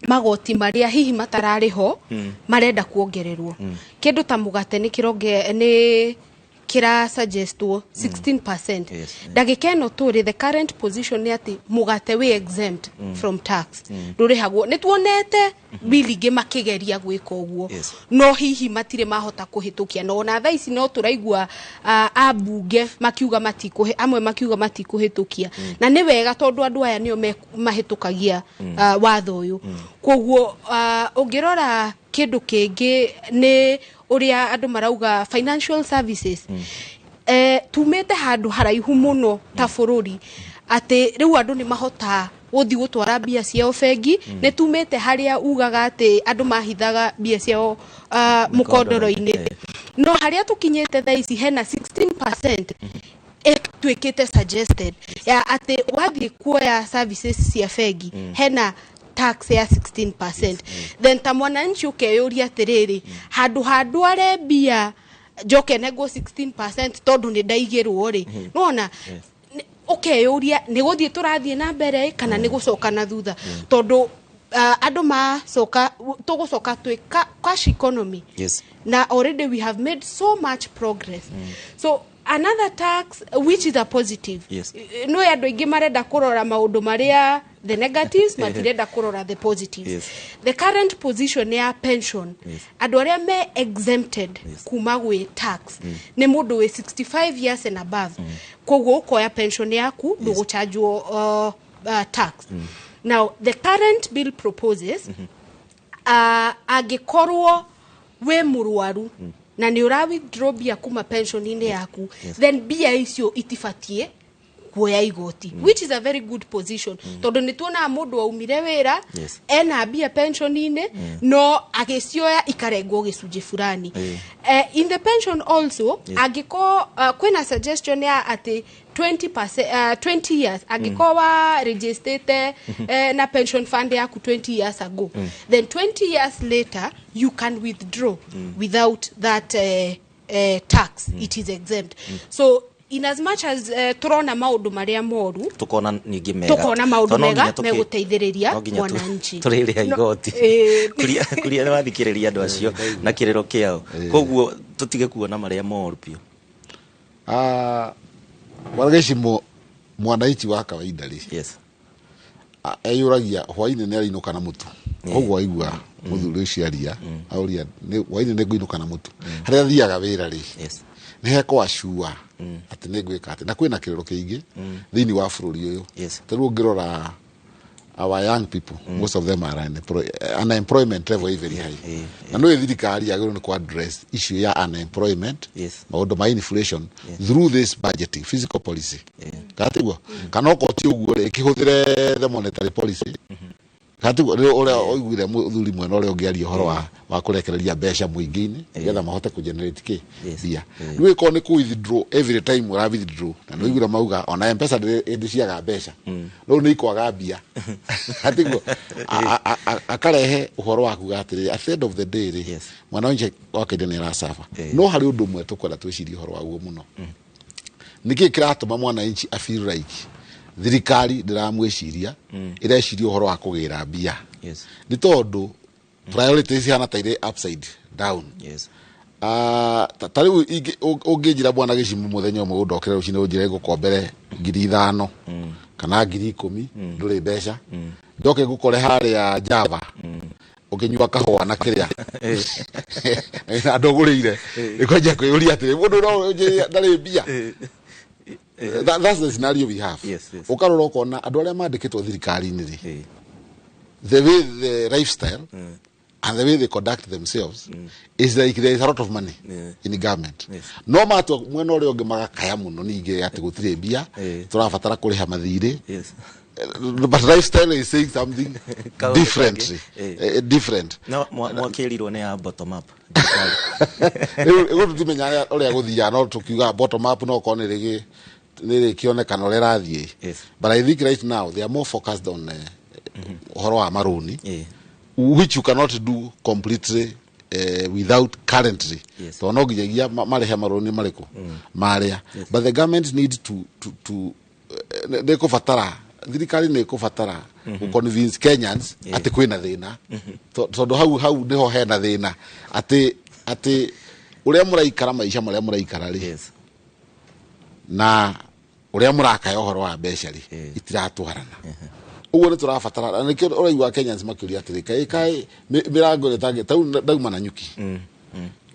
Magoti marĩa hihi matararĩ ho marenda kuongererwo, kĩndũ ta mũgate nĩ kĩronge nĩ kĩra suggestwo 16%. Ndagĩka ĩno tũrĩ, the current position nĩ atĩ mũgate wĩ exempt from tax, ndũrĩhagwo. Nĩ tuonete bill ingĩ makĩgeria gwĩka ũguo, no hihi matirĩ mahota kũhĩtũkia. Na ona thaa ici no tũraigua ambunge makiuga matikũhĩ, amwe makiuga matikũhĩtũkia. Na nĩ wega tondũ andũ aya nĩo mahĩtũkagia watho ũyũ. Koguo ũngĩrora kĩndũ kĩngĩ nĩ ũrĩa andũ marauga financial services. Tumĩte handũ haraihu mũno ta bũrũri atĩ rĩu andũ nĩ mahota gũthiĩ gũtwara mbia ciao bengi. Nĩ tumĩte harĩa ugaga atĩ andũ mahithaga mbia ciao mũkondoro-inĩ. No harĩa tũkinyĩte thaa ici, hena 16% ĩtuĩkĩte suggested ya atĩ wathiĩ kuoya services cia bengi, hena tax ya 16%. Then ta mwananchi ũkeyũria atĩrĩrĩ, handũ ha ndware mbia njoke nengwo 16% tondũ nĩ ndaigĩrwo rĩ, nĩwona ũkeyũria nĩ gũthiĩ tũrathiĩ na mbere kana nĩ gũcoka na thutha, tondũ andũ macoka tũgũcoka twĩ cash economy. Na already we have made so much progress. So another tax which is a positive, no andũ aingĩ marenda kũrora maũndũ marĩa the negatives, matirenda kũrora the positives. The current position ya pension, andũ arĩa me exempted kuma gwĩ tax nĩ mũndũ wĩ 65 years and above. Koguo ũkoya pension yaku, ndũgũchanjwo tax. Now the current bill proposes angĩkorwo wĩ mũrwaru na nĩ ũra withdraw mbia kuma pension-inĩ yaku, then mbia icio itibatiĩ kuoya igoti, which is a very good position, tondũ nĩ tuonaga mũndũ aumire wĩra ena mbia pension-inĩ, no agĩcioya ikarengwo gĩcunjĩ fulani. In the pension also, angĩkorwo kwĩna suggestion ya atĩ 20%, 20 years, angĩkorwo wa registrate na pension fund yaku 20 years ago, then 20 years later you can withdraw without that tax. It is exempt. So in as much as turona maũndũ marĩa moru, tukona ningĩ mega. Tukona maũndũ Tondũ no mega nginya megũteithĩrĩria no nginya mwananchi. Tũrĩrĩha igoti. Kuria kuria nĩ wathikĩrĩria andũ acio na kĩrĩro kĩao, koguo tũtige kuona marĩa moru biũ. Ah, bwana Gĩcimo, mwananchi wa kawaida rĩ, eyũragia hwainĩ nĩ arĩinũka na mũtu. Koguo aigua mũthuri ũcio aria, auria hwainĩ nĩ ngũinũka na mũtu, harĩa athiaga wĩra rĩ, nĩ hekwacua atĩ nĩ ngwĩka atĩ, na kwĩna kĩrĩro kĩingĩ thĩinĩ wa bũrũri ũyũ. Ta rĩu ũngĩrora our young people, most of them are unemployment level is very high. Na nĩ thirikari yagĩrĩirwo nĩ ku address issue ya unemployment, maũndũ ma inflation through this budgeting fiscal policy, kana tiguo? Kana okorwo ti ũguo rĩ, ĩkĩhũthĩre the monetary policy, kana tiguo? Rĩu ũrĩa ũiguire mũthuri mwena ũrĩa ũngĩaria ũhoro wa kũrekereria mbeca mũingĩ-inĩ nĩgetha mahote kũ generate kĩ mbia. Rĩu ĩkorwo nĩ kũ withdraw every time ũra withdraw, na nĩ ũiguire mauga ona Mpesa ndĩrĩ ĩndĩ ciaga mbeca, rĩu nĩ ikwaga mbia, atiguo? Akarehe ũhoro wa kuga atĩrĩrĩ, at the end of the day rĩ, mwana wanjĩ wa kaida nĩ aracaba. No harĩ ũndũ ũmwe tũkwenda twĩcirie ũhoro waguo mũno. Nĩkĩ kĩratũma mwananchi a feel like thirikari ndĩramwĩciria, ĩreciria ũhoro wa kũgĩra mbia? Nĩ tondũ priorities cihana ta irĩ upside down. Ah, ta rĩu ũngĩnjĩra bwana Gĩcimu mũthenya ũmwe ũndokere rũcinĩ ũnjĩre ngũkombere 5,000 kana 10,000, ndũrĩ mbeca, njoke ngũkore harĩa Java ũkĩnyua kahũa na kĩrĩa na ndũgũrĩire, ĩkwanjia kwĩyũria atĩrĩ, mũndũ no ũnjĩre ndarĩ mbia. That's the scenario we have. Ũkarora ũkona andũ arĩa mandĩkĩtwo thirikari-inĩ rĩ, the way the lifestyle and the way they conduct themselves is like there is a lot of money in the government. No matua mwena ũrĩa ũngĩ magakaya mũno ningĩ atĩ gũtirĩ mbia, tũrabatara kũrĩha mathirĩ. But lifestyle is saying something Kaũndũ differently. kangĩ. Different. No mwakĩrirwo nĩ ya bottom up. Rĩu rĩu tũtimenya ũrĩa gũthiaga, no tũkiuga bottom up no korwo nĩ rĩkĩonekana ũrĩa ĩrathiĩ. But I think right now they are more focused on ũhoro wa marũni, which you cannot do completely without currently, tondũ no nginyagia marĩhe marũni marĩkũ marĩa. But the government need to nĩ kũbatara Thirikari nĩ ĩkũbatara gũ-convince Kenyans atĩ kwĩna thĩna, tondũ hau nĩho hena thĩna, atĩ ũrĩa mũraikara, maica marĩa mũraikara rĩ, na ũrĩa mũrakaya ũhoro wa mbeca rĩ, itiratwarana. Ũguo nĩ tũrabatara, na nĩkĩo ũraigua Kenyans makĩũria atĩrĩ, kaĩ mĩrango ĩrĩa tau ndauma Nanyuki.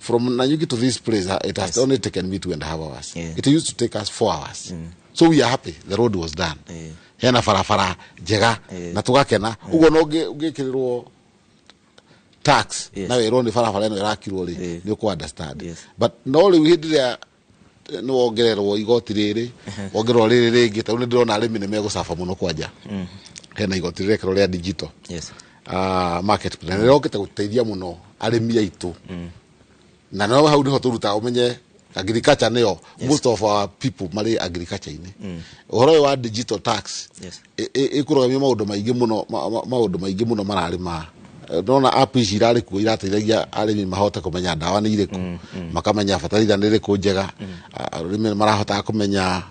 From Nanyuki to this place, it has only taken me 2.5 hours. It used to take us 4 hours. So we are happy the road was done. Hena barabara njega na tũgakena. Ũguo no ũngĩkĩrĩrwo tax na wĩrwo nĩ barabara ĩno ĩrakirwo rĩ, nĩ ũkũ understand. But no rĩu hĩndĩ ĩrĩa nĩ wongererwo igoti rĩrĩ, wongererwo rĩrĩ rĩngĩ, tondũ nĩ ndĩrona arĩmi nĩ megũcaba mũno kwanja. Hena igoti rĩrekĩrwo rĩa digital market plan rĩrokĩte gũteithia mũno arĩmi aitũ. Na no hau niho tũrutaga ũmenye agriculture nĩyo most of our people marĩ agriculture-inĩ. Ũhoro ũyũ wa digital tax ĩkũrũgamia maũndũ maingĩ mũno, maũndũ maingĩ mũno mararĩ ndona app ici irarĩ kuo irateithagia arĩmi mahote kũmenya ndawa nĩ irĩkũ, makamenya bataraitha nĩ ĩrĩkũ njega, arĩmi marahotaga kũmenya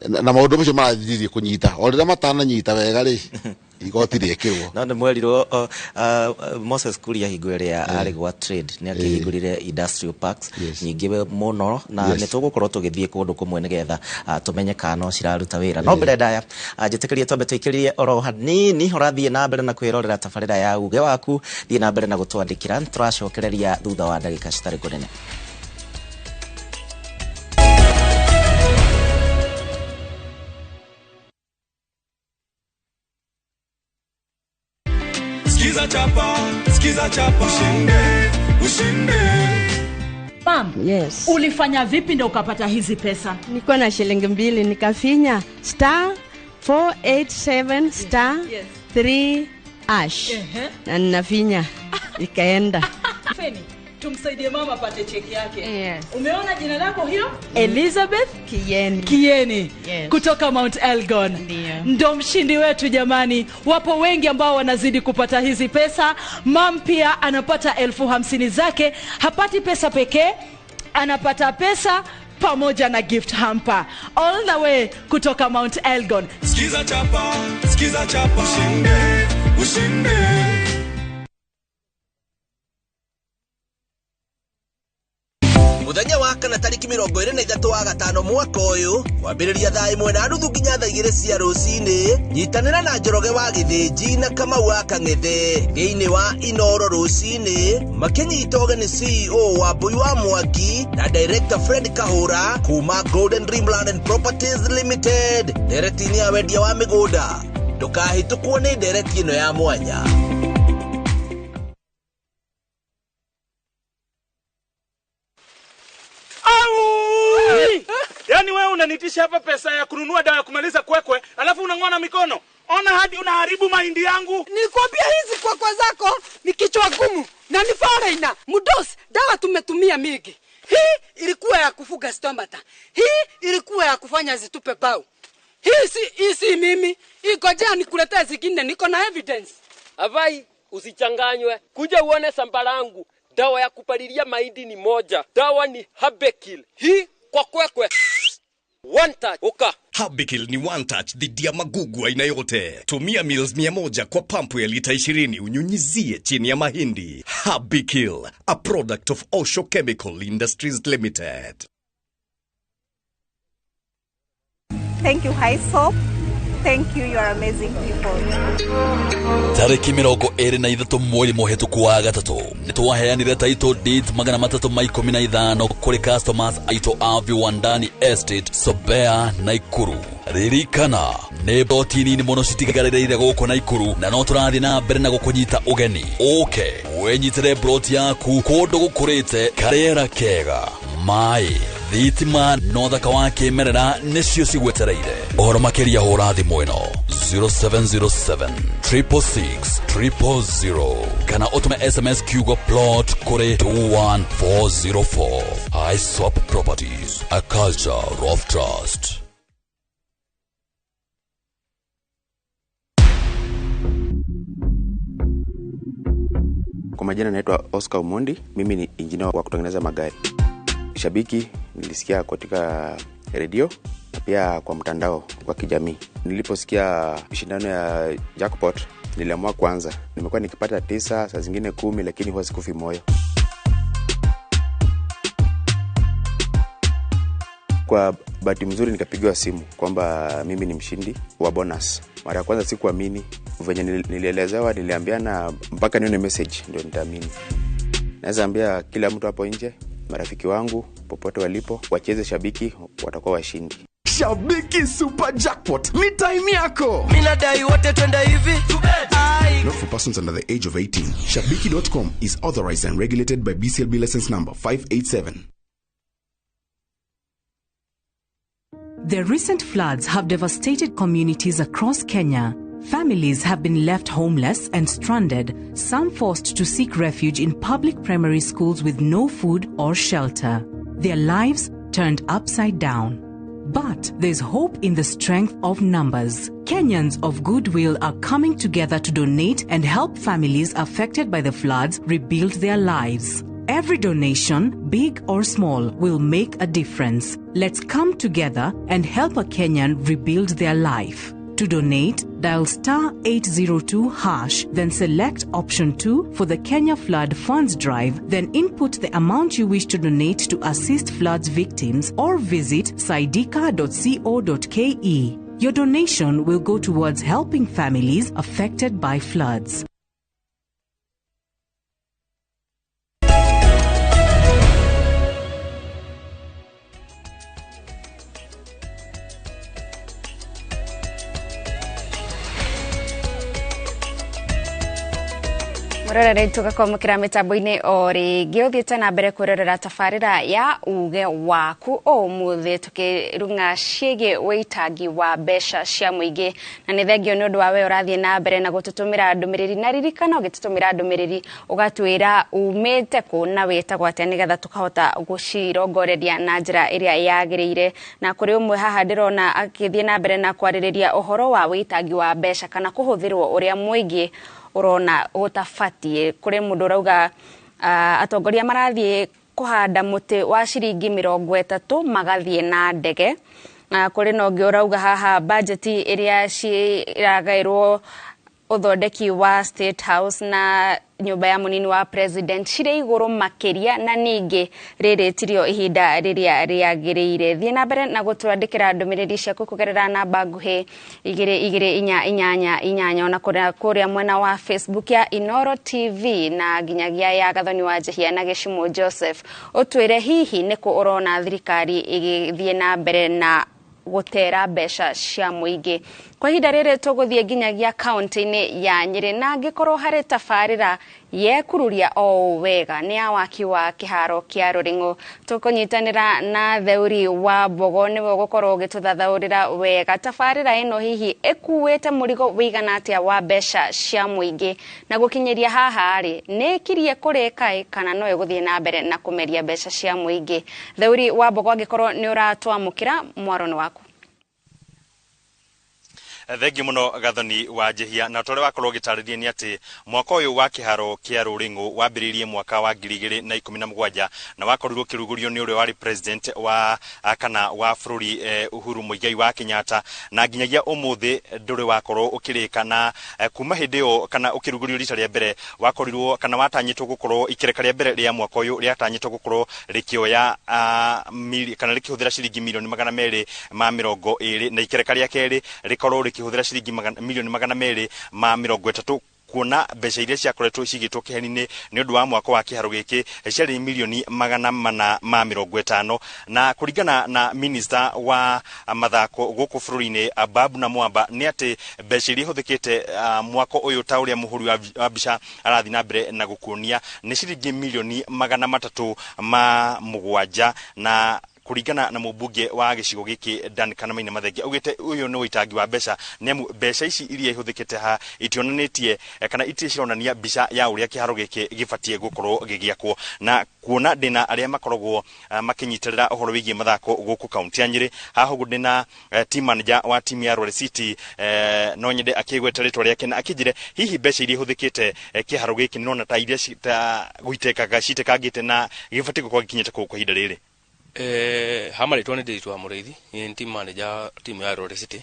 na maũndũ macio marathirie kũnyita. O rĩrĩa matananyita wega rĩ, igoti rĩekĩrwo. No nĩ mwerirwo Moses Kuria hingo ĩrĩa arĩ gwa trade nĩ akĩhingũrire industrial parks nyingĩ mũno, na nĩ tũgũkorwo tũgĩthiĩ kũndũ kũmwe nĩgetha tũmenye kana no ciraruta wĩra. No mbere ndaya njĩtĩkĩrie twambe tũikĩrĩrie oro hanini, ũrathiĩ na mbere na kwĩrorera tabarĩra ya Uge Waku, thiĩ na mbere na gũtwandĩkĩra, tũracokereria thutha wa ndagĩka citarĩ kũnene. Skiza chapa, skiza chapa, ushinde, ushinde. Pam, yes. Ulifanya vipi ndio ukapata hizi pesa? Nilikuwa na shilingi 2 nikafinya star 487 star 3 hash. Na ninafinya ikaenda. Feni, tumsaidie mama apate cheki yake. Yes. Umeona jina lako hilo? Elizabeth Kieni. Kieni. Yes. Kutoka Mount Elgon. Ndio mshindi wetu jamani. Wapo wengi ambao wanazidi kupata hizi pesa. Mam pia anapata 50,000 zake. Hapati pesa pekee, anapata pesa pamoja na gift hamper. All the way kutoka Mount Elgon. Skiza chapa, skiza chapa, ushinde, ushinde. Muthenya wa kana tariki 23 wa gatano mwaka uyu kwambĩrĩria thaa 1:30 nginya thaa 2 cia rũcinĩ, nyitanĩra na Njoroge wa Gĩthĩnji na Kamau wa Kang'ethe thĩinĩ wa Inoro rũcinĩ, makĩnyita ũgeni CEO wa Mbui wa Mwangi na Director Fred Kahũra kuma Golden Dreamland and Properties Limited, ndereti-inĩ ya wendia wa mĩgũnda. Ndũkahĩtũkwo nĩ ndereti ĩno ya mwanya. Yaani wewe unanitisha hapa pesa ya kununua dawa ya kumaliza kwekwe, alafu unang'oa mikono. Ona hadi unaharibu mahindi yangu. Nikwambia hizi kwekwe zako ni kichwa gumu na ni foreigner. Mudos, dawa tumetumia mingi. Hii ilikuwa ya kufuga stomata. Hii ilikuwa ya kufanya zitupe bao. Hii si mimi. Ingojea nikuletee zingine, niko na evidence. Avai, usichanganywe. Kuja uone shamba langu. Dawa ya kupalilia mahindi ni moja. Dawa ni Habekil. Hii kwa kwekwe. One touch. Oka. Habekil ni one touch dhidi ya magugu aina yote. Tumia mils 100 kwa pampu ya lita 20 unyunyizie chini ya mahindi. Habekil, a product of Osho Chemical Industries Limited. Thank you, High Soap. Thank you, you are amazing people. Tariki 23 mweri mũhĩtũku wa gatatũ nĩtwaheanire title deed 315 kũrĩ customers aitũ a Viwandani Estate, Sobea, Naikuru. Ririkana nĩ boti nini mũno citigarĩrĩire gũkũ Naikuru, na no tũrathiĩ na mbere na gũkũnyita ũgeni. Ũke wĩnyitĩre broti yaku kũndũ gũkũrĩte, karĩera kega, maĩ, thitima na ũthaka wa kĩmerera nĩcio cigwetereire. Ũhoro makĩria hũra thimũ ĩno 0707 666 000 kana ũtũme SMS kiugo plot kũrĩ 21404. iSwap Properties, a culture of trust. Kwa majina naitwa Oscar Omondi, mimi ni engineer wa kutengeneza magari. Shabiki nilisikia katika redio na pia kwa mtandao wa kijamii. Niliposikia shindano ya jackpot niliamua kwanza. Nimekuwa nikipata 9, saa zingine 10, lakini huwa sikufi moyo. Kwa bahati mzuri nikapigiwa simu kwamba mimi ni mshindi wa bonus. Mara ya kwanza sikuamini, venye nilielezewa niliambiana mpaka nione message ndio nitaamini. Naweza ambia kila mtu hapo nje, marafiki wangu popote walipo, wacheze Shabiki, watakuwa washindi. Shabiki Super Jackpot ni time yako. Mimi nadai wote twende hivi. Not for persons under the age of 18. Shabiki.com is authorized and regulated by BCLB license number 587. The recent floods have devastated communities across Kenya. Families have been left homeless and stranded, some forced to seek refuge in public primary schools with no food or shelter. Their lives turned upside down. But there's hope in the strength of numbers. Kenyans of goodwill are coming together to donate and help families affected by the floods rebuild their lives. Every donation, big or small, will make a difference. Let's come together and help a Kenyan rebuild their life. To donate, dial *802#, then select option 2 for the Kenya Flood Funds Drive, then input the amount you wish to donate to assist floods victims or visit saidika.co.ke. Your donation will go towards helping families affected by floods. Murorere tugakwamukira mitambo-ini o ringi uthiite na mbere kwirorera tabarira ya uge waku umuthi tukirung'a ciĩgiĩ wĩitangi wa mbeca cia mũingĩ, na nĩ thengio nĩ ũndũ wa we ũrathiĩ na mbere na gũtũtũmĩra ndũmĩrĩri, na ririkana ũgĩtũtũmĩra ndũmĩrĩri ũgatwĩra umĩte kũ na wĩtagwo atĩa nĩgetha tũkahota gũcirongoreria na njĩra ĩrĩa yagĩrĩire. Na kũrĩ ũmwe haha ndĩrona akĩthiĩ na mbere na kwarĩrĩria ũhoro wa wĩitangi wa mbeca kana kũhũthĩrwo ũrĩa mũingĩ urona gutabatie. Kuri mundu urauga atongoria marathie kuhanda muti wa ciringi 30 magathie na ndege. Kuri na ungi urauga haha budget iria ciragairwo uthondeki wa State House na nyumba ya munini wa president cire iguru makiria, na ningi riri tirio ihinda riria riagiriire. Thie na mbere na gutwandikira ndumiriri ciaku kugerera namba nguhi 22488 ona kuria mwena wa Facebook ya Inoro TV na nginyagia ya Gathoni wa Njihia na Gĩcumo Joseph. Utwire hihi niku urona thirikari igithie na mbere na gutera mbeca cia muingi. Kwa ihinda rĩrĩ tũgũthiĩ nginyagia kaunti-inĩ ya Nyĩrĩ, na angĩkorwo harĩ tabarĩra yekururia o wega nĩ ya waki wa kĩharo kĩa Rũring'o. Tũkũnyitanĩra na Theuri wa Mbogo nĩwe ũgũkorwo ũgĩtũthathaũrĩra wega tabarĩra ĩno hihi ĩkuĩte mũrigo wĩigana atĩa wa mbeca cia mũingĩ, na gũkinyĩria haha rĩ nĩ ĩkirie kũrĩka kana no ĩgũthiĩ na mbere na kũmeria mbeca cia mũingĩ. Theuri wa Mbogo, angĩkorwo nĩ ũratwamũkĩra, mwaro nĩ waku. Thengi muno Gathoni wa Njihia, na tore wakorwo gitaririe ni ati mwaka uyu wa kiharo kia Rũring'o wambiririe mwaka wa 2017 na wakorirwo kirugurio ni uria wari president wa kana wa bururi Uhuru Muigai wa Kenyatta, na nginyagia umuthi nduri wakorwo ukirika. Na kuma hindi yo kana ukirugurio rita ria mbere wakorirwo kana watanyitwo gukorwo ikereka ria mbere ria mwaka uyu riatanyitwo gukorwo rikioya kana rikihuthira ciringi milioni 220, na ikereka ria keri rikorwo rikihuthira ciringi milioni 230, kuona mbeca iria ciakoretwo cigĩtwo kĩheni-inĩ nĩ ũndũ wa mwako wa kĩharo gĩkĩ ciarĩ milioni 450. Na kũringana na minister wa mathako gũkũ bũrũri-inĩ Ababu na Mwamba nĩ atĩ mbeca iria ihũthĩkĩte mwako ũyũ ta ũrĩa mũhũri wa mbica arathiĩ na mbere na gũkuonia nĩ ciringi milioni 307, na kuringana na mubunge wa gicigo giki Duncan Maina Mathenge augite uyu ni uitangi wa mbeca ni amu mbeca ici iria ihuthikite ha itionanitie kana itirĩ cironania mbica ya uria kiharo giki gibatie gukorwo gigiakwo. Na kuona ndina aria makoragwo makinyitirira uhoro wigie mathako guku kaunti ya Nyeri, haha uguo ndina team manager wa team ya Rware City, no nyende akigweta ritwa riake na akinjire hihi mbeca iria ihuthikite kiharo giki nona ta iria ta guitekaga citekangite na gibatie gukorwo gikinyite kuu kwa ihinda riri. Ha marĩtwa nĩ Ndiritu wa Mũrĩithi, nĩ team manager timu ya Rore City.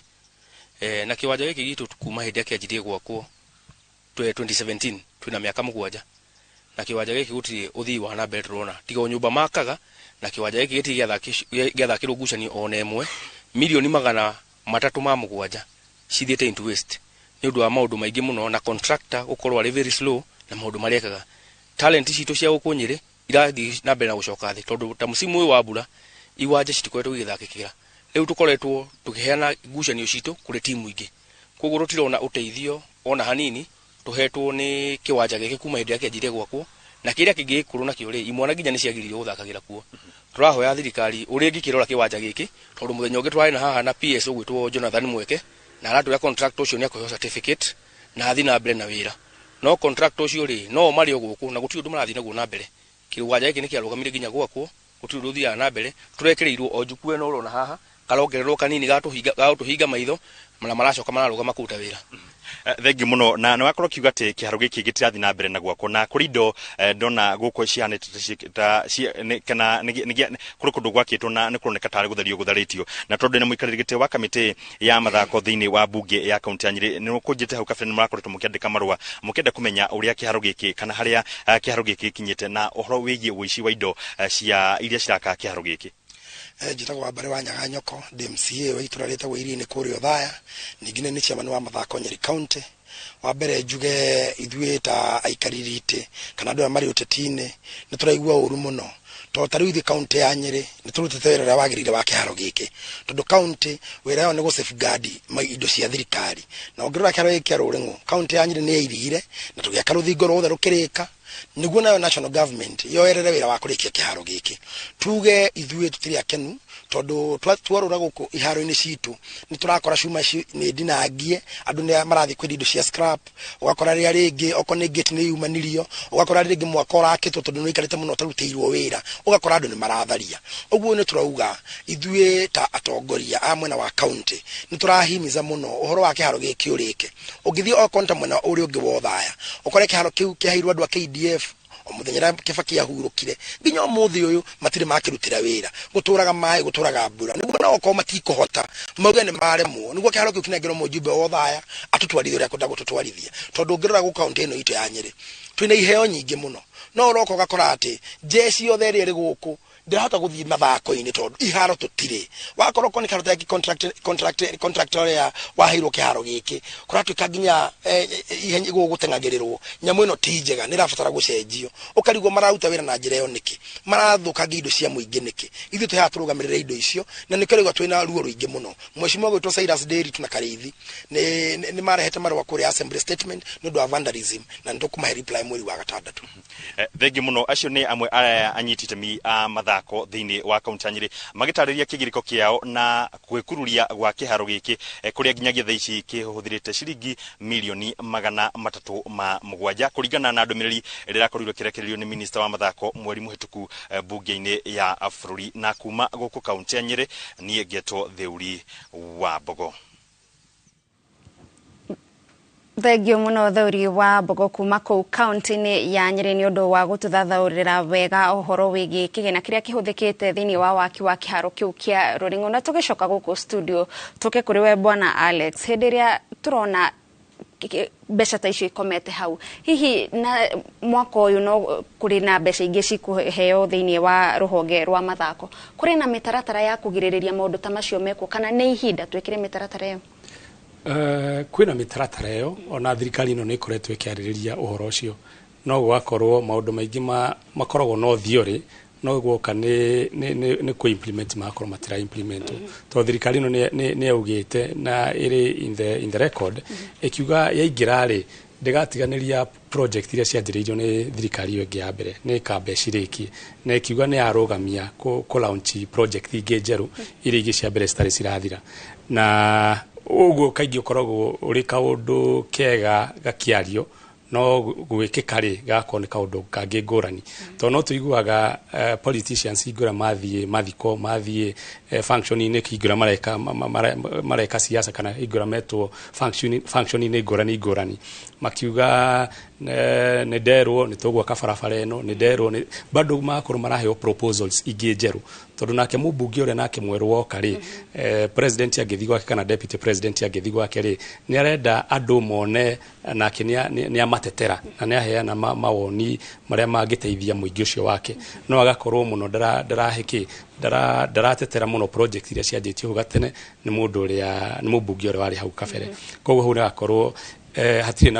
Na kĩwanja gĩkĩ gitũ kuma hĩndĩ ĩrĩa kĩanjirie gwakwo 2017, twĩna mĩaka 7, na kĩwanja gĩkĩ gũtirĩ ũthii wa na mbere tũrona, tiga o nyũmba makaga, na kĩwanja gĩkĩ gĩtirĩ gĩathakĩrwo ngucanio ona ĩmwe. Mirioni 307 cithiĩte into waste nĩ ũndũ wa maũndũ maingĩ mũno, na contractor gũkorwo arĩ very slow na maũndũ marĩa ekaga. Talent citũ cia gũkũ Nyĩrĩ irathiĩ na mbere na gũcoka thĩ, tondũ ta mũsimu ũyũ wa mbura iwanja citikoretwo igĩthakĩkĩra. Rĩu tũkoretwo tũkĩheana ngucanio citũ kũrĩ timu ingĩ, koguo tũtirona ũteithio ona hanini tũhetwo nĩ kĩwanja gĩkĩ kuma hĩndĩ ĩrĩa kĩanjirie gwakwo. Na kĩrĩa kĩngĩ gĩkũrũ nakĩo rĩ, imwana nginya nĩ ciagiririo gũthakagĩra kuo. Tũrahoya thirikari ũrĩa ĩngĩkĩrora kĩwanja gĩkĩ, tondũ mũthenya ũngĩ twarĩ na haha na PS ũgwĩtwo Jonathan Mweke, na aratwĩra contract ũcio nĩ akũheo certificate na athiĩ na mbere na wĩra, no contract ũcio rĩ, no marĩ o gũkũ na gũtirĩ ũndũ marathiĩ naguo na mbere. Kĩwanja gĩkĩ nĩ kĩarũgamire nginya gwakwo, gũtirĩ ũndũ ũthiaga na mbere. Tũrekĩrĩirwo o njukua ĩno ũrona haha, karongererwo kanini ga gũtũhinga maitho, na maracoka mararũgama kũruta wĩra. Thengiũ mũno. Na nĩ wakorwo kiuga atĩ kĩharo gĩkĩ gĩtirathiĩ na mbere na gwakwo, na kũrĩ indo ndona gũkũ cihanĩte ta kana kũrĩ kũndũ gwakĩtwo na nĩ kũroneka tarĩ gũtherio gũtharĩtio. Na tondũ nĩ mũikarĩri gĩtĩ wa kamĩtĩ ya mathako thĩinĩ wa bunge ya kaunti ya Nyĩrĩ, nĩ kũnjĩte hau kabere nĩ mũrakoretwo mũkĩandĩka marũa mũkĩenda kũmenya ũrĩa kĩharo gĩkĩ kana harĩa kĩharo gĩkĩ gĩkinyĩte na ũhoro wĩgiĩ ũici wa indo cia iria ciraka kĩharo gĩkĩ. Njĩtagwo Wambare wa Nyaganyoko, ndĩ MCA wa itũra rĩtagwo Iria-inĩ kũrĩa Othaya, ningĩ nĩ chairman wa mathako Nyeri County. Wa mbere njuge ithuĩ ta aikarĩri itĩ kana andũ arĩa marĩ ũteti-inĩ nĩ tũraigua ũru mũno, tondũ ta rĩu ithuĩ kaunti ya Nyĩrĩ nĩ tũrutĩte wĩra ũrĩa wagĩrĩire wa kĩharo gĩkĩ, tondũ kaunti wĩra wao nĩ gũ safeguard indo cia thirikari. Na ũngĩrora kĩharo gĩkĩ kĩa Rũrĩng'ũ, kaunti ya Nyĩrĩ nĩ yairigire na tũgĩaka rũthingo ruothe rũkĩrĩka, nĩguo nayo national government yoerere wĩra wa kũrĩkia kĩharo gĩkĩ. Tuge ithuĩ tũtirĩ akenu, tondũ twarora gũkũ iharo-inĩ citũ nĩ tũrakora cuma nĩ ndinangie, andũ nĩ marathiĩ kwendia indo cia scrap, ũgakora rĩrĩa rĩngĩ okorwo nĩ gate nĩ yumanirio, ũgakora rĩngĩ mwaka ũrakĩtwo tondũ nĩ ũikarĩte mũno ũtarutĩirwo wĩra, ũgakora andũ nĩ maratharia. Ũguo nĩ tũrauga ithuĩ ta atongoria a mwena wa county nĩ tũrahimiza mũno ũhoro wa kĩharo gĩkĩ ũrĩke. Ũngĩthiĩ okorwo nĩ ta mwena ũrĩa ũngĩ wa Othaya, ũkore kĩharo kĩu kĩaheirwo andũ a KDF o mũthenya ũrĩa Kibaki ahurũkire, nginya ũmũthĩ ũyũ matirĩ makĩrutĩra wĩra. Gũtũraga maĩ, gũtũraga mbura, nĩguo nao okorwo matikũhota mauge nĩ maremwo, nĩguo kĩharo kĩu kĩnengerwo mũjumbe wa Othaya atũtwarithie ũrĩa akwenda gũtũtwarithia. Tondũ ũngĩrora gũkũ kaunti ĩno itũ ya Nyĩrĩ twĩna iheo nyingĩ mũno, no ũroka ũgakora atĩ jeshi yothe ĩrĩa ĩrĩ gũkũ ndĩrahota gũthiĩ mathako-inĩ tondũ iharo tũtirĩ. Wakorwo okorwo nĩ kĩharo ta contractor ũrĩa waheirwo kĩharo gĩkĩ, kũratuĩka nginya ihenya gũgũteng'agĩrĩrwo, nyamũ ĩno ti njega, nĩ ĩrabatara gũcenjio. Ũkarigwo mararuta wĩra na njĩra ĩyo nĩkĩ, marathũkangia indo cia mũingĩ nĩkĩ? Ithuĩ twĩ haha tũrũgamĩrĩre indo icio, na nĩkĩo rĩu twĩna ruo rũingĩ mũno. Mheshimiwa gwĩtwo Cyrus Nderitu na Karĩithi nĩ marehete marũa kũrĩa assembly statement nĩ ũndũ wa vandalism, na nĩ tũkũmahe reply mweri wa gatandatũ. Thengiũ mũno. Acio nĩ amwe arĩa anyiti itemi a mathako thĩinĩ wa kaunti ya Nyĩrĩ magĩtarĩria kĩgirĩko kĩao na gwĩkururia gwa kĩharo gĩkĩ, kũrĩa nginyagia thaa ici kĩhũthĩrĩte ciringi mirioni 307, kũringana na ndũmĩrĩri ĩrĩa ĩrakorirwo ĩkĩrekererio nĩ minista wa mathako mweri mũhĩtũku bunge-inĩ ya bũrũri. Na kuma gũkũ kaunti ya Nyĩrĩ, niĩ ngetwo Theuri wa Mbogo. Thengio muno, Theuri wa Mbogo, kuma kũu kaunti-inĩ ya Nyĩrĩ, nĩ ũndũ wa gũtũthathaũrĩra wega ũhoro wĩgiĩ kĩgĩna kĩrĩa kĩhũthĩkĩte thĩinĩ wa waki wa kĩharo kĩu kĩa Rũrĩng'ũ. Na tũgĩcoka gũkũ studio, tũke kũrĩ we bwana Alex, hĩndĩ ĩrĩa tũrona mbeca ta icio ikomete hau, hihi na mwaka ũyũ no kũrĩ na mbeca ingĩ cikũheo thĩinĩ wa rũhonge rwa mathako, kũrĩ na mĩtaratara ya kũgirĩrĩria maũndũ ta macio mekwo, kana nĩ ihinda twĩkĩre mĩtaratara ĩyo? Kwĩna mĩtaratara ĩyo, ona thirikari ĩno nĩ ĩkoretwo ĩkĩarĩrĩria ũhoro ũcio, no gũgakorwo maũndũ maingĩ makoragwo no theory, no guoka nĩ kũ implement magakorwo matira implement, tondũ thirikari ĩno nĩ yaugĩte na ĩrĩ in the record ĩkiuga yaingĩra rĩ, ndĩgatiganĩria project iria cianjĩrĩirio nĩ thirikari ĩyo ĩngĩ ya mbere, nĩ ĩkamba ĩcirĩkie, na ĩkiuga nĩ yarũgamia kũ launch project ingĩ njerũ iria ingĩ cia mbere citarĩ cirathira. Na ũguo kaingĩ ũkoragwo ũrĩ kaũndũ kega gakĩario, no No gwĩkĩka rĩ, gakorwo nĩ kaũndũ kangĩ ngũrani, tondũ no tũiguaga politicians hingo ĩrĩa mathiĩ mathiko, mathiĩ function-inĩ, hingo ĩrĩa mareka siasa, kana hingo ĩrĩa metwo function-inĩ ngũrani ngũrani, makiuga nĩ nderwo nĩ tũgwaka barabara ĩno, nĩ nderwo nĩ bado magakorwo maraheo proposals ingĩ njerũ, tondũ nake mũmbunge ũrĩa nake mwerũ woka rĩ, president angĩthiĩ gwake kana deputy president angĩthiĩ gwake rĩ, nĩ arenda andũ mone nake nĩ amatetera na nĩ aheana mawoni marĩa mangĩteithia mũingĩ ũcio wake, no agakorwo mũno ndarahĩkĩ ndaratetera mũno project iria cianjĩtio hau gatene nĩ mũndũ ũrĩa nĩ mũmbunge ũrĩa warĩ hau kabere. Koguo hau nĩgakorwo hatirĩ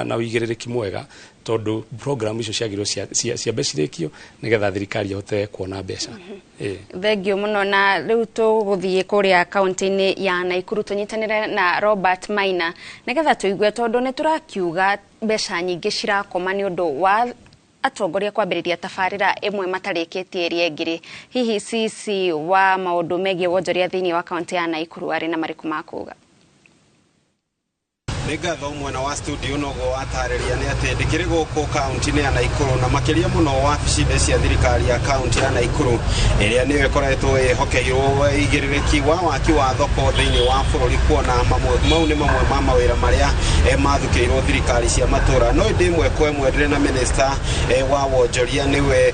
na wĩigĩrĩrĩki mwega, tondũ program icio ciagĩrĩirwo ciambe cirĩkio nĩgetha thirikari ĩhote kuona mbeca. Thengio mũno. Na rĩu tũgũthiĩ kũrĩa kaunti-inĩ ya Naikuru tũnyitanĩre na Robert Maina nĩgetha tũigue, tondũ nĩ tũrakiuga mbeca nyingĩ cirakoma nĩ ũndũ wa atongoria kwambĩrĩria tabarĩra ĩmwe matarĩkĩtie ĩrĩa ĩngĩ. Hihi CC wa maũndũ megiĩ wonjoria thĩinĩ wa kaunti ya Naikuru arĩ na marĩkũ ma kuga? Nĩ ngatho mwena wa studio. Noguo watarĩria nĩ atĩ ndĩkĩrĩ gũkũ kaunti-inĩ ya Naikuru, na makĩria mũno wabici-inĩ cia thirikari ya kaunti ya Naikuru, ĩrĩa nĩyo ĩkoretwo ĩhokeirwo igĩrĩrĩki wa waki wa thoko thĩinĩ wa bũrũri, kuona mau nĩ mamwe ma mawĩra marĩa mathukĩirwo thirikari cia matũra. No ĩndĩ ĩmwe kwa ĩmwe ndĩrĩ na minista wa wonjoria, nĩwe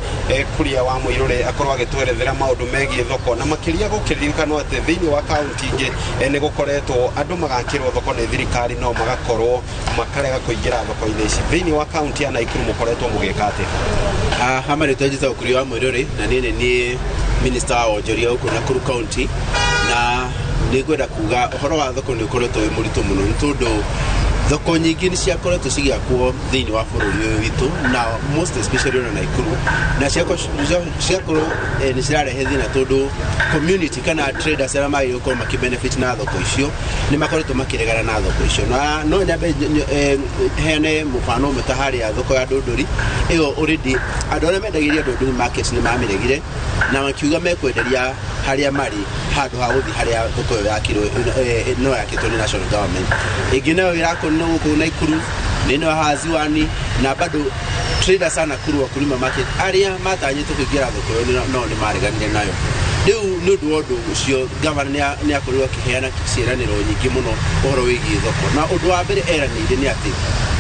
Kuria wa Mũirũrĩ, akorwo agĩtwerethera maũndũ megiĩ thoko, na makĩria gũkĩririkanwo atĩ thĩinĩ wa kaunti ingĩ nĩ gũkoretwo andũ magakĩrwo thoko nĩ thirikari no magakorwo makarega kũingĩra thoko-inĩ ici. Thĩinĩ wa kaunti ya Naikuru mũkoretwo mũgĩka atĩa? Hama rĩtwa njĩtagwo Kuria wa Mũirũrĩ, na niĩ nĩ niĩ minister wa wonjoria gũkũ Nakuru County, na nĩ ngwenda kuga ũhoro wa thoko nĩ ũkoretwo wĩ mũritũ mũno, nĩ tondũ thoko nyingĩ nĩ ciakoretwo cigĩakwo thĩinĩ wa bũrũri ũyũ witũ, na most especially ona Naikuru, na ciakorwo nĩ cirarehe thĩna, tondũ community kana traders arĩa magĩrĩirwo gũkorwo makĩbenefit na thoko icio nĩ makoretwo makĩregana na thoko icio. Na no nyambe heane mũbano ũmwe, ta harĩa thoko ya Ndũndũri ĩyo, already andũ arĩa mendagĩria Ndũndũri market nĩ mamĩregire na makiuga mekwenderia harĩa marĩ handũ ha gũthiĩ harĩa thoko ĩyo yakirwo, no yakĩtwo nĩ national government. Ĩngĩ nayo ĩrakwo no gũkũ Naikuru nĩ ĩno haha Ziwani, na bado traders a Nakuru Wakulima market arĩa matanyĩtwo kũingĩra thoko ĩyo no nĩ mareganire nayo. Rĩu nĩ ũndũ wa ũndũ ũcio, gavana nĩ akorirwo akĩheana ciĩranĩro nyingĩ mũno ũhoro wĩgiĩ thoko, na ũndũ wa mbere eranĩire nĩ atĩ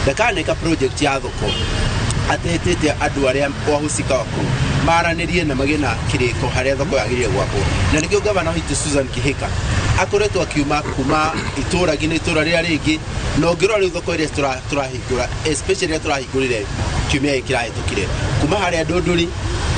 ndakaneka project ya thoko atetete andũ arĩa wahusika wakuu maranĩrie na magĩe na kĩrĩko harĩa thoko yagĩrĩire gwakwo. Na nĩkĩo gavana witũ Susan Kihika akoretwo akiuma kuma itũra nginya itũra rĩrĩa rĩngĩ, na ũngĩrora rĩu thoko ĩrĩa tũrahingũra, especially ĩrĩa tũrahingũrire kiumia gĩkĩ kĩrahĩtũkire, kuma harĩa Ndũndũri,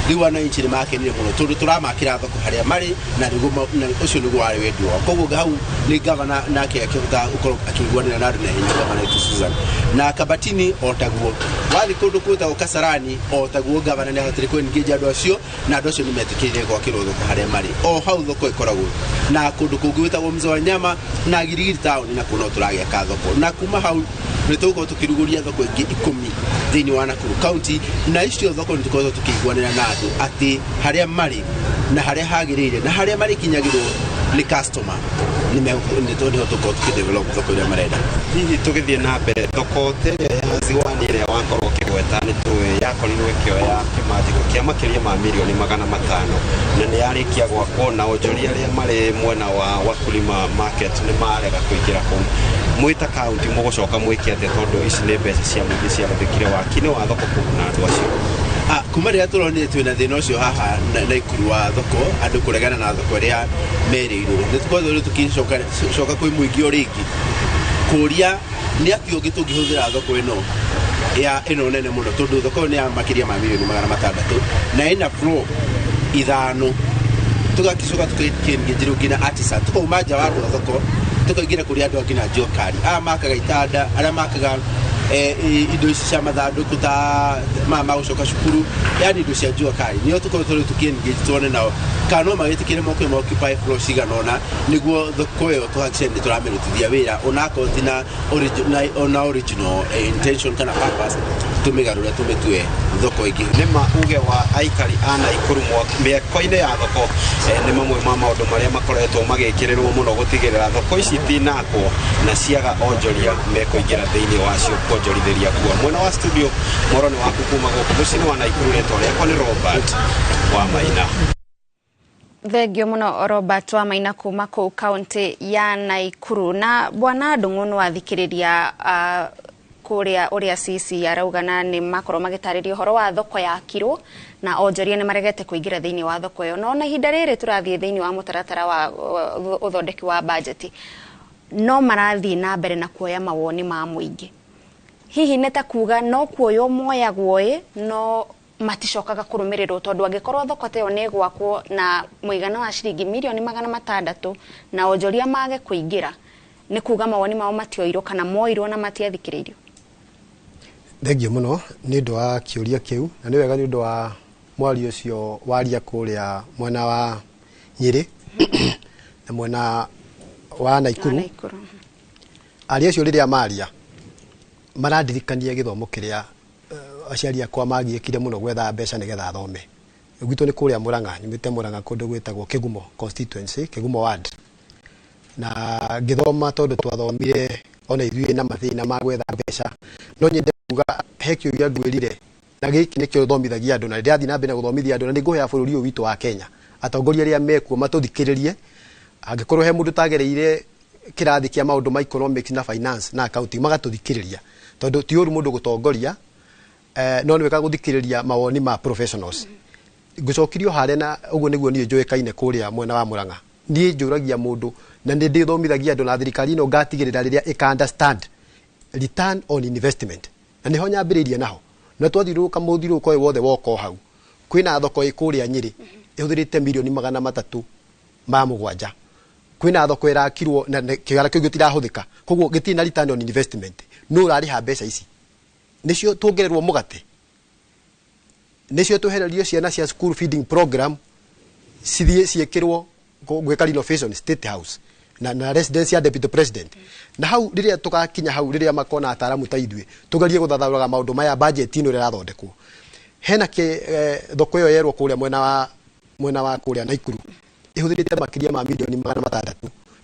rĩu wananchi nĩ makenire mũno tondũ tũramakĩra thoko harĩa marĩ, na nĩguo ũcio nĩguo warĩ wendi wao. Koguo hau nĩ gavana nake akĩhota gũkorwo akĩiguanĩra na andũ na ihenya, gavana witũ Susan. Na Kabatini o taguo, wathiĩ kũndũ kwĩtagwo Kasarani o taguo, gavana nĩ ahotire kũ engage andũ acio, na andũ acio nĩ metĩkĩrire gwakĩrwo thoko harĩa marĩ, o hau thoko ĩkoragwo. Na kũndũ kũngĩ gwĩtagwo Mzee wa Nyama na Girigiri town, na kũu no tũragĩaka thoko, na kuma hau nĩ tũgũkorwo tũkĩrugũria thoko ingĩ 10 thĩinĩ wa Nakuru County. Na icio thoko nĩ tũkoretwo tũkĩiguanĩra na andũ atĩ harĩa marĩ na harĩa hagĩrĩire na harĩa marĩkinyagĩrwo nĩ customer nĩho tũkorwo tũkĩdevelop thoko ĩrĩa marenda. Hihi tũgĩthiĩ na mbere, thoko ta ĩrĩa ya Ziwani ĩrĩa wakorwo ũkĩgweta, nĩ tũĩ yakorirwo ĩkĩoya kĩmanjĩko kĩa makĩria ma mirioni 500, na nĩ yarĩkia gwakwo, na onjoria arĩa marĩ mwena wa Wakulima market nĩ marega kũingĩra kũu. Mwĩ ta kaunti mũgũcoka mwĩke atĩa, tondũ ici nĩ mbeca cia mũingĩ ciahũthĩkire waki-inĩ wa thoko kũguna andũ acio? Kuma rĩrĩa tũronire twĩna thĩna ũcio haha Naikuru wa thoko, andũ kũregana na thoko ĩrĩa merĩirwo, nĩ tũkoretwo rĩu tũkĩcoka kwĩ mũingĩ o rĩngĩ kũria nĩ atĩ ũngĩ tũngĩhũthĩra thoko ĩno ya ĩno nene mũno, tondũ thoko ĩyo nĩ ya makĩria ma mirioni 600 na ĩna floor 5. Tũgakĩcoka tũkĩengage nginya artisan, tũkauma nja wa andũ a thoko, tũkaingĩra kũrĩ andũ angĩ na jua kali, aya makaga itanda, arĩa makaga indo ici cia mathandũkũ ta maya ma gũcoka cukuru, yani indo cia jua kali, nĩo tũkoretwo rĩu tũkĩ-engage tuone nao kana no magĩtĩkĩre moke ma occupy floor cigana ũna, nĩguo thoko ĩyo tũhakikishe nĩ tũramĩrutithia wĩra, onakorwo ti na original intention kana purpose. Tũmĩgarũre tũmĩtue thoko ĩngĩ. Nĩ ma uge wa aikari a Naikuru mĩako-inĩ ya thoko nĩ mamwe ma maũndũ marĩa makoretwo magĩkĩrĩrwo mũno gũtigĩrĩra thoko ici itinakwo na ciaga onjoria mekũingĩra thĩinĩ wacio kuonjorithĩria kuo. Mwena wa studio mworo nĩ waku kuma gũkũ mũciĩ-inĩ wa Naikuru, rĩtwa rĩakwa nĩ Robert wa Maina. Thengio muno Robert wa Maina kuma kuu kaunti ya Naikuru. Na bwana Ndung'u nĩ wathikĩrĩria kũrĩa ũrĩa CC arauga na nĩ makorwo magĩtarĩria ũhoro wa thoko yakirwo na onjoria nĩ maregete kũingĩra thĩinĩ wa thoko ĩyo, no na ihinda rĩrĩ tũrathiĩ thĩinĩ wa mũtaratara wa ũthondeki wa bajeti no marathiĩ na mbere na kuoya mawoni ma mũingĩ. Hihi nĩ ta kuga no kuoywo moyagwo ĩ no maticokaga kũrũmĩrĩrwo, tondũ angĩkorwo thoko ta ĩyo nĩ ĩgwakwo na mũigana wa ciringi mirioni 600 na onjoria mage kũingĩra, nĩ kuga mawoni mao matioirwo kana moirwo na matiathikĩrĩirio? Thengio mũno nĩ ũndũ wa kĩũria kĩu, na nĩ wega nĩ ũndũ wa mwario ũcio waria kũrĩa mwena wa Nyĩrĩ na mwena wa Naikuru. Aria acio rĩrĩa maria marandirikania gĩthomo kĩrĩa aciari akwa magiĩkire mũno gwetha mbeca nĩgetha thome. Gwitũ nĩ kũrĩa Murang'a, nyumĩte Murang'a kũndũ gwĩtagwo Kĩgumo constituency, Kĩgumo ward. Na ngĩthoma tondũ twathomire ona ithuĩ na mathĩna ma gwetha mbeca, no nyende kuga he kĩũria ngwĩrire, na gĩkĩ nĩkĩo thomithagia andũ na ndĩrathiĩ na mbere na gũthomithia andũ, na nĩngũhea bũrũri ũyũ witũ wa Kenya atongoria arĩa mekuo matũthikĩrĩrie. Angĩkorwo he mũndũ ũtagereire kĩrathi kĩa maũndũ ma economics na finance na accounting, magatũthikĩrĩria, tondũ ti ũru mũndũ gũtongoria, no nĩ wega gũthikĩrĩria mawoni ma professionals. Ngũcokirio harĩa, na ũguo nĩguo niĩ njũĩkaine kũrĩa mwena wa Murang'a. Niĩ njũragia mũndũ na nĩ ndĩthomithagia andũ na thirikari ĩno ngatigĩrĩra rĩrĩa ĩka understand return on investment, na nĩho nyambĩrĩirie naho. Na twathiũrũrũka mũthiũrũrũko ũyũ wothe woka o hau, kwĩna thoko ĩ kũrĩa Nyĩrĩ ĩhũthĩrĩte mirioni 307, kwĩna thoko ĩrakirwo na kĩgara kĩu gĩtirahũthĩka, koguo gĩtirĩ na return on investment. Nũ ũrarĩha mbeca ici? Nĩcio tuongererwo mũgate, nĩcio twehererio ciana cia school feeding program cithiĩ ciĩkĩrwo gwĩka renovation State House na residence ya deputy president. Na hau rĩrĩa tũgakinya hau, rĩrĩa makona ataaramu ta ithuĩ tũgerie gũthathaũraga maũndũ maya budget ĩno ĩrĩa ĩrathondekwo. Hena thoko ĩyo yerwo kũrĩa mwena wa kũrĩa Naikuru ĩhũthĩrĩte makĩria ma mirioni 600.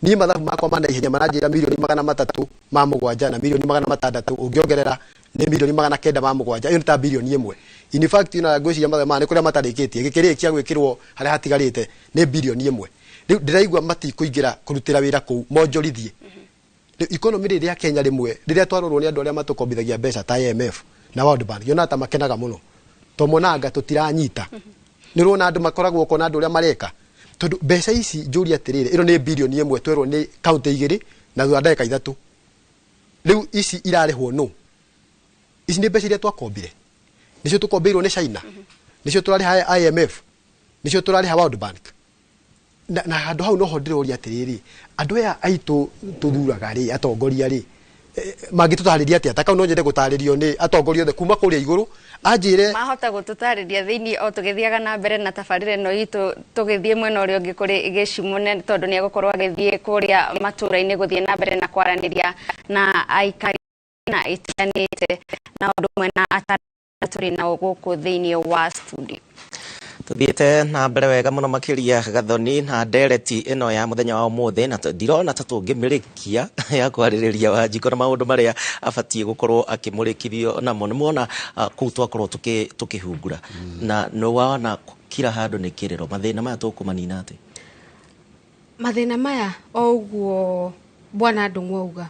Niĩ mathabu makwa ma naihenya maranjĩra mirioni 307 na mirioni 600 ũngĩongerera nĩ mirioni 907, ĩyo nĩ ta birioni 1. In fact ina ngwĩciria mathabu maya nĩ kũrĩa matarĩkĩtie gĩkĩrĩkia gwĩkĩrwo harĩa hatigarĩte nĩ birioni 1. Rĩu ndĩraigua matikũingĩra kũrutĩra wĩra kũu monjorithie. Rĩu economy rĩrĩa Kenya rĩmwe rĩrĩa twarorwo nĩ andũ arĩa matũkombithagia mbeca ta IMF na World Bank, yonaga ta makenaga mũno to monaga tũtiranyita. Nĩ ũrona andũ makoragwo ũkona andũ ũrĩa mareka, tondũ mbeca ici njũria atĩrĩrĩ, ĩno nĩ birioni 1 twerwo nĩ kaunti 2 na thutha wa ndagĩka 3. Rĩu ici irarĩhwo nũ? Ici nĩ mbeca iria twakombire, nĩcio tũkombeirwo nĩ China, nĩcio tũrarĩha IMF, nĩcio tũrarĩha World Bank. Na handũ hau noho ndĩroria atĩrĩrĩ, andũ aya aitũ tũthuraga rĩ, atongoria rĩ, mangĩtũtarĩria atĩa? Ta kau no nyende gũtarĩrio nĩ atongoria othe kuma kũrĩa igũrũ anjĩre. Mahota gũtũtarĩria thĩinĩ o tũgĩthiaga na mbere na tabarĩra ĩno itũ, tũgĩthiĩ mwena ũrĩa ũngĩ kũrĩ Gĩcimũ, tondũ nĩ egũkorwo agĩthiĩ kũrĩa matũra-inĩ gũthiĩ na mbere na kwaranĩria na aikari na itiganĩte na ũndũ ũmwe na ataaramu tũrĩ nao gũkũ thĩinĩ wa studio. Tuthiĩte na mbere wega mũno makĩria Gathoni na ndereti ĩno ya mũthenya wa ũmũthĩ, na ndirona ta tũngĩmĩrĩkia ya kwarĩrĩria Wanjikũ na maũndũ marĩa abatiĩ gũkorwo akĩmũrĩkithio namo. Nĩ muona kũu twakorwo tũkĩhungura na nĩ wona kila handũ nĩ kĩrĩro. Mathĩna maya tũkũmanina atĩ? Mathĩna maya o ũguo bwana Ndung'u auga,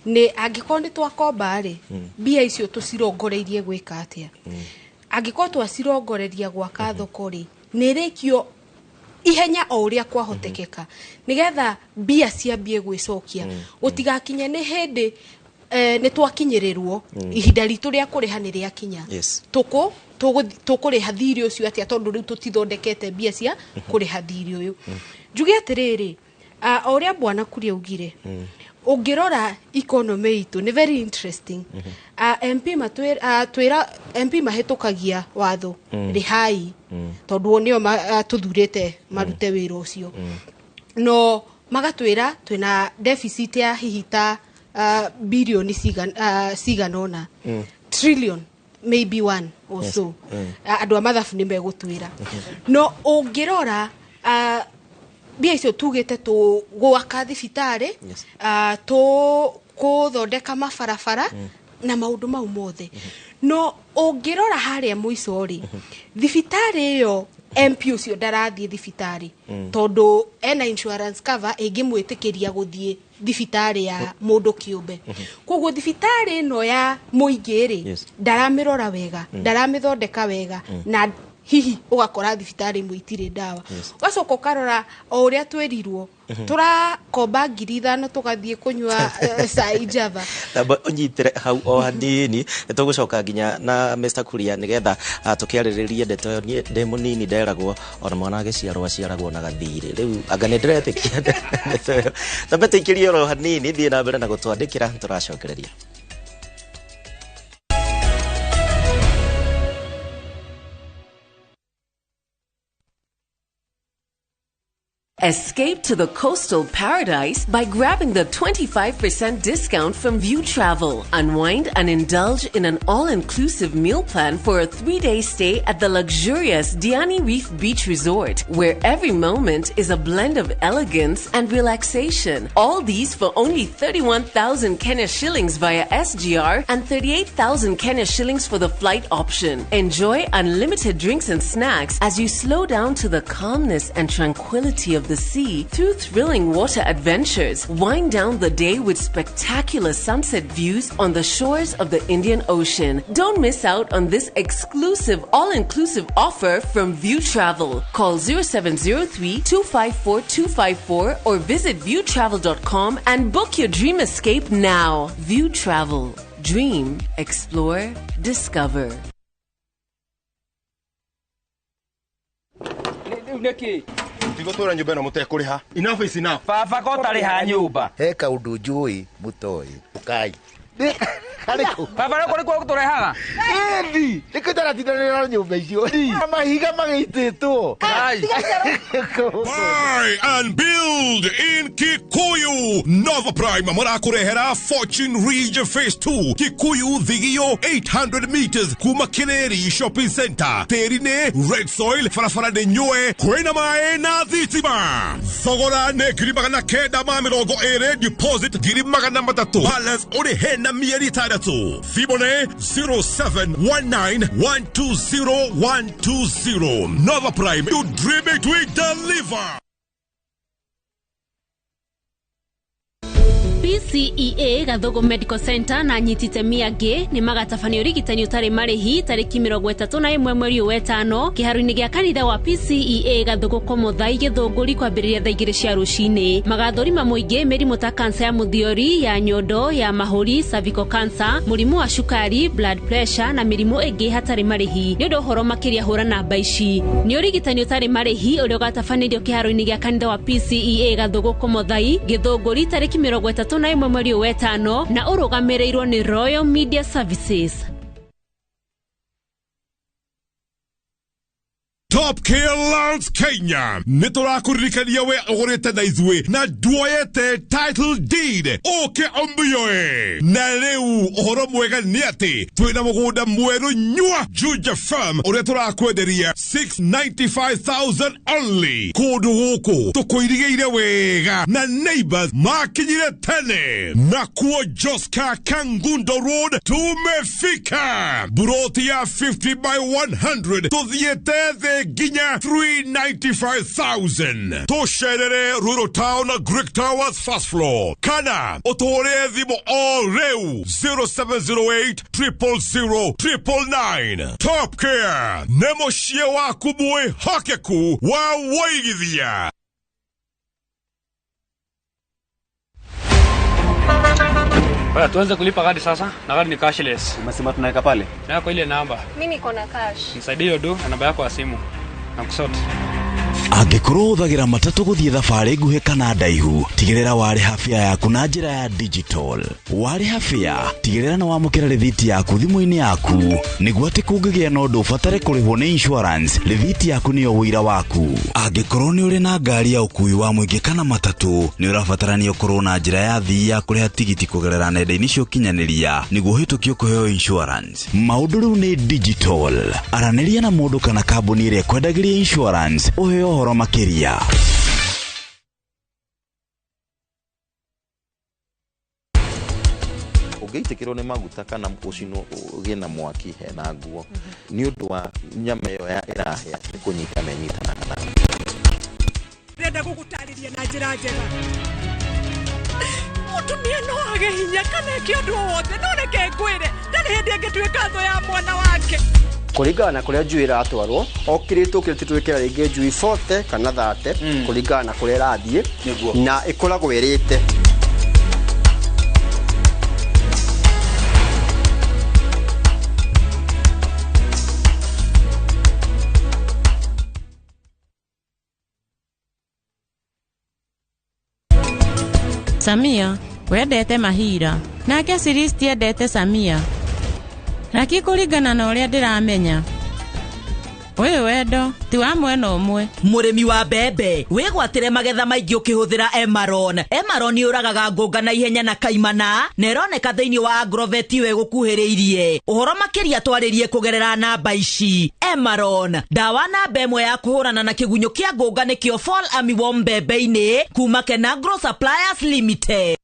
nĩ angĩkorwo nĩ twakomba rĩ, mbia icio tũcirongoreirie gwĩka atĩa? Angĩkorwo twacirongoreria gwaka thoko rĩ, nĩ ĩrĩkio ihenya o ũrĩa kwahotekeka nĩgetha mbia ciambie gwĩcokia, gũtigakinye nĩ hĩndĩ nĩ twakinyĩrĩrwo, ihinda ritũ rĩa kũrĩha nĩ rĩakinya, tũkũ tũkũrĩha thirĩ ũcio atĩa, tondũ rĩu tũtithondekete mbia cia kũrĩha thirĩ ũyũ. Njuge atĩrĩrĩ, o ũrĩa bwana Kuria augire, ũngĩrora economy itũ nĩ very interesting. MP twĩra MP mahĩtũkagia watho, rĩhai, tondũ o nĩo tũthurĩte marute wĩra ũcio, no magatwĩra twĩna deficit ya hihi ta birioni cigana ũna, trillion. maybe one or so. Andũ a mathabu nĩ megũtwĩra. No ũngĩrora mbia icio tugĩte tũgwaka thibitarĩ, tũgũthondeka mabarabara na maũndũ mau mothe. No ũngĩrora harĩa mũico rĩ, thibitarĩ ĩyo MP ũcio ndarathiĩ thibitarĩ tondũ ena insurance cover ĩngĩmwĩtĩkĩria gũthiĩ thibitarĩ ya mũndũ kĩũmbe. Koguo thibitarĩ ĩno ya mũingĩ rĩ, ndaramĩrora wega, ndaramĩthondeka wega, na hihi ũgakora thibitarĩ imwe itirĩ ndawa. Ũgacoka ũkarora o ũrĩa twĩrirwo tũrakomba 5,000 tũgathiĩ kũnyua cai Java. Tamba ũnyitĩre hau o hanini, nĩtũgũcoka nginya na Mr. Kuria nĩgetha tũkĩarĩrĩrie ndeto ĩyo. Niĩ ndĩ mũnini nderagwo ona mwana agĩciarwo aciaragwo na gathirĩ, rĩu anga nĩ ndĩretĩkia ndeto ĩyo. Tambe tũikĩrie oro hanini, thiĩ na mbere na gũtwandĩkĩra, tũracokereria. Escape to the coastal paradise by grabbing the 25% discount from View Travel. Unwind and indulge in an all-inclusive meal plan for a 3-day stay at the luxurious Diani Reef Beach Resort, where every moment is a blend of elegance and relaxation. All these for only 31,000 Kenya shillings via SGR and 38,000 Kenya shillings for the flight option. Enjoy unlimited drinks and snacks as you slow down to the calmness and tranquility of the sea through thrilling water adventures. Wind down the day with spectacular sunset views on the shores of the Indian Ocean. Don't miss out on this exclusive all-inclusive offer from View Travel. Call 0703 254 254 or visit viewtravel.com and book your dream escape now. View Travel. Dream, explore, discover. Tigũtũra nyũmba ĩno mũtekũrĩha. Enough is enough. Baba ko ũtarĩha nyũmba. He kaũndũ njũĩ mũtoĩ. Ũkai. Baba no kũrĩ kuo tũrehaga. Ĩthi, nĩkĩo itaratindanĩra na nyũmba icio. Mahiga magĩitĩtwo. Buy and build in Kikuyu. Nova Prime marakũrehera Fortune Ridge Phase 2 Kikuyu Thigio 800 meters kuma Kireri Shopping Center. Tĩri nĩ red soil, barabara nĩ nyũe, kwĩna maĩ na thitima. Thogora nĩ 920,000, deposit 300,000, balance ũrĩhe na mĩeri 6. Thimũ nĩ 0719120120. Nova Prime, you dream it, we deliver. PCEA Gathogo Medical Center na anyititemi angĩ nĩ magatabania ũrigitani ũtarĩ marĩhi tarĩki 31 mweri wa 5 kĩharo-inĩ gĩa kanitha wa PCEA Gathogo Komothai Gĩthũngũri kwambĩrĩria thaa 2 cia rũcinĩ. Magathũrima mũingĩ mĩrimũ ta kansa ya mũthiori, ya nyondo, ya mahũri, cervical cancer, mũrimũ wa cukari, blood pressure na mĩrimũ ĩngĩ hatarĩ marĩhi. Nĩ ũndũ ũhoro makĩria hũra namba ici. Nĩ ũrigitani ũtarĩ marĩhi ũrĩa ũgatabanĩrio kĩharo-inĩ gĩa kanitha wa PCEA Gathogo Komothai Gĩthũngũri tarĩki 31 mweri wa 5 na ũrũgamĩrĩirwo nĩ Royal Media Services. Top Care Lands Kenya nĩ tũrakũririkania we ũgũrĩte na ithuĩ na nduoyete title deed ũke ũmĩoe. Na rĩu ũhoro mwega nĩ atĩ twĩna mũgũnda mwerũ nyua Juja Farm ũrĩa tũrakwenderia 695,000 only. Kũndũ gũkũ tũkũirigĩire wega na neighbors makinyire tene. Nakuo Joska Kangundo Road tumefika. Buroti ya 50 by 100 tũthiĩte thĩ nginya 395,000. Tũcerere Rural Town Greek Towers first floor. Kana ũtũhũrĩre thimũ o rĩu 0708 000 999. Top Care nĩ mũciĩ waku mwĩhokeku wa wũigithia. Bwana, tuanze kulipa gari sasa na gari ni cashless. Umesema tunaweka pale? Na kwa ile namba. Mimi niko na cash. Nisaidie hiyo do na namba yako ya simu. Na kusort. Angĩkorwo ũhũthagĩra matatũ gũthiĩ thabarĩ nguhĩ kana ndaihu, tigĩrĩra warĩha fare yaku na njĩra ya digital. Warĩha fare, tigĩrĩra nĩ wamũkĩra rĩthiti yaku thimũ-inĩ yaku, nĩguo atĩ kũngĩgĩa na ũndũ ũbatare kũrĩhwo nĩ insurance, rĩthiti yaku nĩyo ũira waku. Angĩkorwo nĩ ũrĩ na ngari ya ũkuui wa mũingĩ kana matatũ, nĩ ũrabatarania ũkorwo na njĩra ya thii ya kũrĩha tigiti kũgerera nenda-inĩ cia ũkinyanĩria nĩguo ũhĩtũkio kũheo insurance. Maũndũ rĩu nĩ digital. Aranĩria na mũndũ kana kambuni ĩrĩa ĩkwendagĩria insurance ũheo ũhoro makĩria. Ũngĩitĩkĩrwo nĩ maguta kana ũcinwo ũgĩe na mwaki hena nguo nĩ ũndũ wa nyama ĩyo ĩrahĩa nĩ kũnyita menyitanaga nayo. Ndĩrenda gũgũtarĩria na njĩra njega. Mũtumia no age hinya kana eke ũndũ o wothe, no reke ngwĩre, ndarĩ hĩndĩ angĩtuĩka thũ ya mwana wake. Kũringana na kũrĩa njui ĩratwarwo, o kĩrĩtũ kĩrĩa twĩkĩra rĩngĩ njui 40 kana 30 kũringana na kũrĩa ĩrathiĩ, na ĩkoragwo ĩrĩte. Samia wendete Mahira nake Siristi endete Samia. Raki kũringana na ũrĩa ndĩramenya, ũyũ wendo ti wa mwena ũmwe. Mũrĩmi wa mbembe wĩgwatĩre magetha maingĩ ũkĩhũthĩra Emaron. Emaron yũragaga ngũnga na ihenya na kaimana na ĩroneka thĩinĩ wa Agrovet we gũkuhĩrĩirie. Ũhoro makĩria twarĩrie kũgerera namba ici. Emaron, ndawa namba ĩmwe ya kũhũrana na kĩgunyũ kĩa ngũnga nĩkĩo Fall Armyworm mbembe-inĩ kuma Kenagro Suppliers Limited.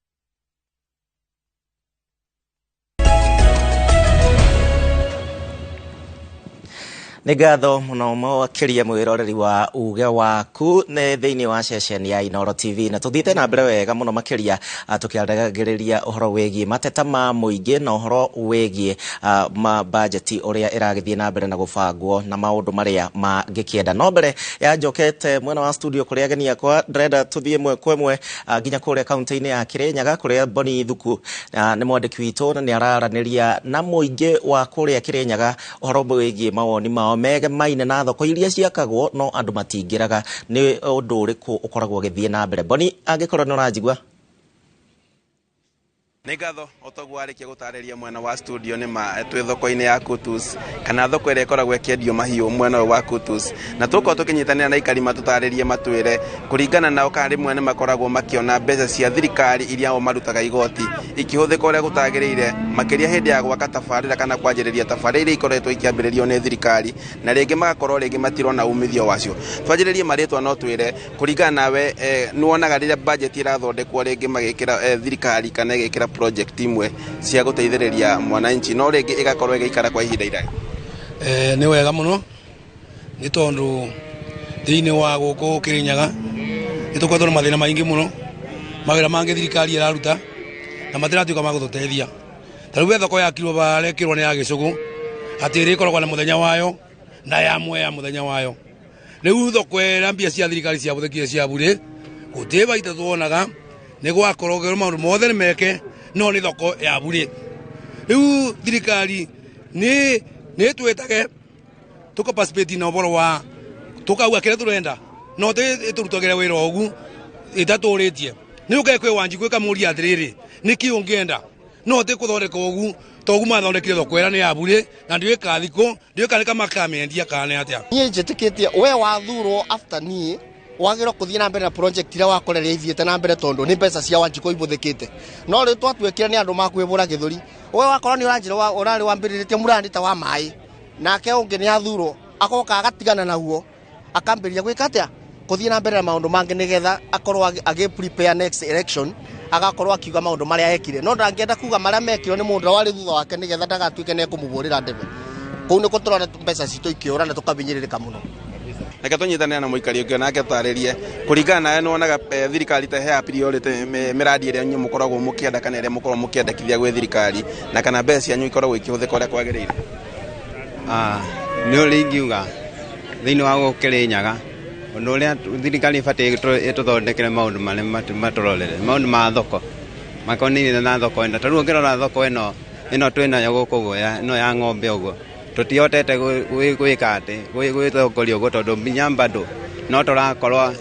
Nĩ ngatho mũno makĩria mwĩroreri wa uge waku nĩ thĩinĩ wa ceceni ya Inooro TV, na tũthiĩte na mbere wega mũno makĩria tũkĩaragĩrĩria ũhoro wĩgiĩ mateta ma mũingĩ na ũhoro wĩgiĩ ma bajeti ũrĩa ĩragĩthiĩ na mbere na gũbangwo na maũndũ marĩa mangĩkĩenda. No mbere ya njokete mwena wa studio kũrĩa ageni akwa, ndĩrenda tũthiĩ ĩmwe kwa ĩmwe nginya kũrĩa kaunti-inĩ ya Kĩrĩnyaga kũrĩa Boni Thuku nĩ mwandĩki witũ na nĩ araranĩria na mũingĩ wa kũrĩa Kĩrĩnyaga ũhoro wĩgiĩ mawoni mao mege maine na thoko iria ciakagwo no andũ matingĩraga nĩ ũndũ ũrĩkũ ũkoragwo ũgĩthiĩ na mbere. Boni, angĩkorwo nĩ ũranjigua. Nĩ ngatho otoguo warĩkia gũtarĩria mwena wa studio nĩ ma twĩ thoko-inĩ ya Kutus kana thoko ĩrĩa ĩkoragwo ĩkĩendio mahiũ mwena ũyũ wa Kutus, na tũkorwo tũkĩnyitanĩra na aikari matũtarĩrie matwĩre kũringana nao kana rĩmwe nĩ makoragwo makĩona mbeca cia thirikari iria o marutaga igoti ikĩhũthĩka ũrĩa gũtagĩrĩire, makĩria hĩndĩ ya gwaka tabarĩra kana kwanjĩrĩria tabarĩra iria ikoretwo ikĩambĩrĩrio nĩ thirikari, na rĩngĩ magakorwo rĩngĩ matirona umithio wacio. Twanjĩrĩrie marĩtwa no twĩre kũringana nawe, nĩwonaga rĩrĩa bajeti ĩrathondekwo rĩngĩ magĩkĩra thirikari kana ĩgĩkĩra project imwe cia gũteithĩrĩria mwananchi no rĩngĩ ĩgakorwo ĩgĩikara kwa ihinda iraya? Nĩ wega mũno nĩ tondũ thĩinĩ wa gũkũ Kĩrĩnyaga nĩ tũkoretwo na mathĩna maingĩ mũno, mawĩra mangĩ thirikari ĩraruta na matiratuĩka ma gũtũteithia. Ta rĩu thoko yakirwo barekĩrwo nĩ ya gĩcũgũ atĩ ĩrĩkoragwo na mũthenya wayo na ya mwea mũthenya wayo. Rĩu thoko ĩrĩa mbia cia thirikari ciabũthĩkire cia burĩ gũtirĩ baita tuonaga, nĩ gwakorwo maũndũ mothe nĩ meke no nĩ thoko ya burĩ. Rĩu thirikari nĩ twĩtage tũka participate na ũhoro wa tũkauga kĩrĩa tũrenda no ĩtũrutagĩre wĩra ũgu ĩtatũrĩtie. Nĩ ũkae kwĩ Wanjikũ ĩkamũria atĩrĩrĩ, nĩkĩ ũngĩenda no tĩ kũthondeka ũgu togu mathondekire thoko ĩrĩa nĩ ya burĩ na ndiũĩ ka thikũ ndiũĩ kana makamĩendia kana nĩ atĩa. Niĩ njĩtĩkĩtie we wathurwo after niĩ wagĩrĩirwo kũthiĩ na mbere na project iria wakoreria ithiĩte na mbere tondũ nĩ mbeca cia Wanjikũ ibũthĩkĩte. No rĩu twatuĩkire nĩ andũ makwĩbũra gĩthũri, we wakorwo nĩ ũranjĩra ũrarĩ wambĩrĩrĩtie mũrandi ta wa maĩ, nake ũngĩ nĩ athurwo agoka agatigana naguo akambĩrĩria gwĩka atĩa, kũthiĩ na mbere na maũndũ mangĩ nĩgetha akorwo agĩ prepare next election, agakorwo akiuga maũndũ marĩa ekire, no ndangĩenda kuga marĩa mekirwo nĩ mũndũ warĩ thutha wake nĩgetha ndagatuĩke nĩ ekũmũbũrĩra ndebe. Kũu nĩkuo tũrona mbeca citũ ikĩũra na tũkabinyĩrĩrĩka mũno. Reke tũnyitanĩre na mũikari ũngĩ nake tũtarĩrie kũringana nawe nĩwonaga thirikari ta ĩheaga priority mĩradi ĩrĩa inyuĩ mũkoragwo mũkĩenda kana ĩrĩa mũkoragwo mũkĩendekithia gwĩ thirikari, na kana mbeca cianyu ikoragwo ikĩhũthĩka ũrĩa kwagĩrĩire? Nĩ ũrĩa ingiuga thĩinĩ wa gũkũ Kĩrĩnyaga ũndũ ũrĩa thirikari ĩbatiĩ ĩtũthondekere maũndũ marĩa matũrorere maũndũ ma thoko makonainie na thoko ĩno. Ta rĩu ũngĩrora thoko ĩno twĩnayo gũkũ ũguo ĩno ya ng'ombe ũguo tũtihotete gwĩka atĩ gwĩtongoria ũguo tondũ nginya bado No tũrakorwo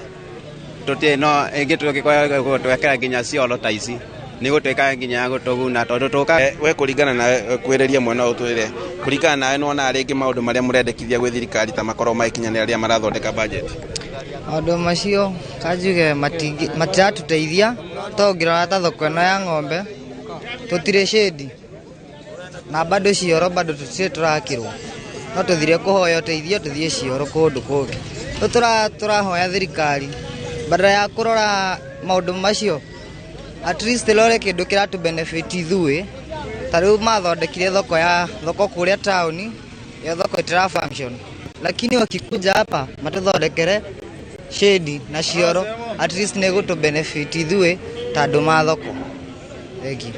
tũtirĩ no ĩngĩ tũngĩkorwo twekera nginya cioro ta ici nĩ gũtuĩka nginya ya gũtũguna tondũ tũka We kũringana nawe kwĩrĩria mwena ũyũ twĩre kũringana nawe nĩwonaga rĩngĩ maũndũ marĩa mũrendekithia gwĩ thirikari ta makorwo magĩkinyanĩra rĩrĩa marathondeka budget? Maũndũ macio kanjuge matiratũteithia to ũngĩrora ta thoko ĩno ya ng'ombe tũtirĩ shade na bado cioro bado tũtirĩ tũrakĩrwo no tũthire kũhoya ũteithio tũthiĩ cioro kũndũ kũngĩ. Rĩu tũrahoya thirikari badala ya kũrora maũndũ macio at least ĩrore kĩndũ kĩratũ benefit ithuĩ. Ta rĩu mathondekire thoko ya thoko kũrĩa taũni, ĩyo thoko ĩtira function, lakini wakikuja hapa matũthondekere shade na cioro at least nĩ gũtũ benefit ithuĩ ta andũ ma thoko. Thank you.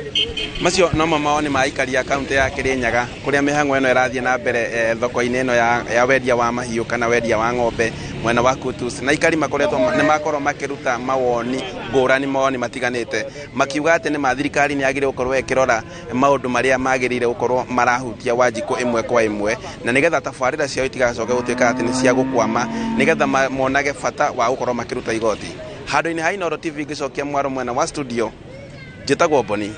Macio nomo mawoni ma aikari a kaunti ya Kirinyaga kuria mihango ĩno ĩrathiĩ na mbere thoko-inĩ ĩno ya wendia wa mahiũ kana wendia wa ng'ombe mwena wa Kutus. Na aikari makoretwo nĩ makorwo makĩruta mawoni ngũrani, mawoni matiganĩte makiuga atĩ nĩ ma thirikari nĩ yagĩrĩire gũkorwo ĩkĩrora maũndũ marĩa magĩrĩire gũkorwo marahutia Wanjikũ ĩmwe kwa ĩmwe, na nĩgetha tabarĩra ciao itigacoke gũtuĩka atĩ nĩ cia gũkwama, nĩgetha monage bata wa gũkorwo makĩruta igoti. Handũ-inĩ ha Inooro TV ngĩcokia mwaro mwena wa studio, njĩtagwo Boni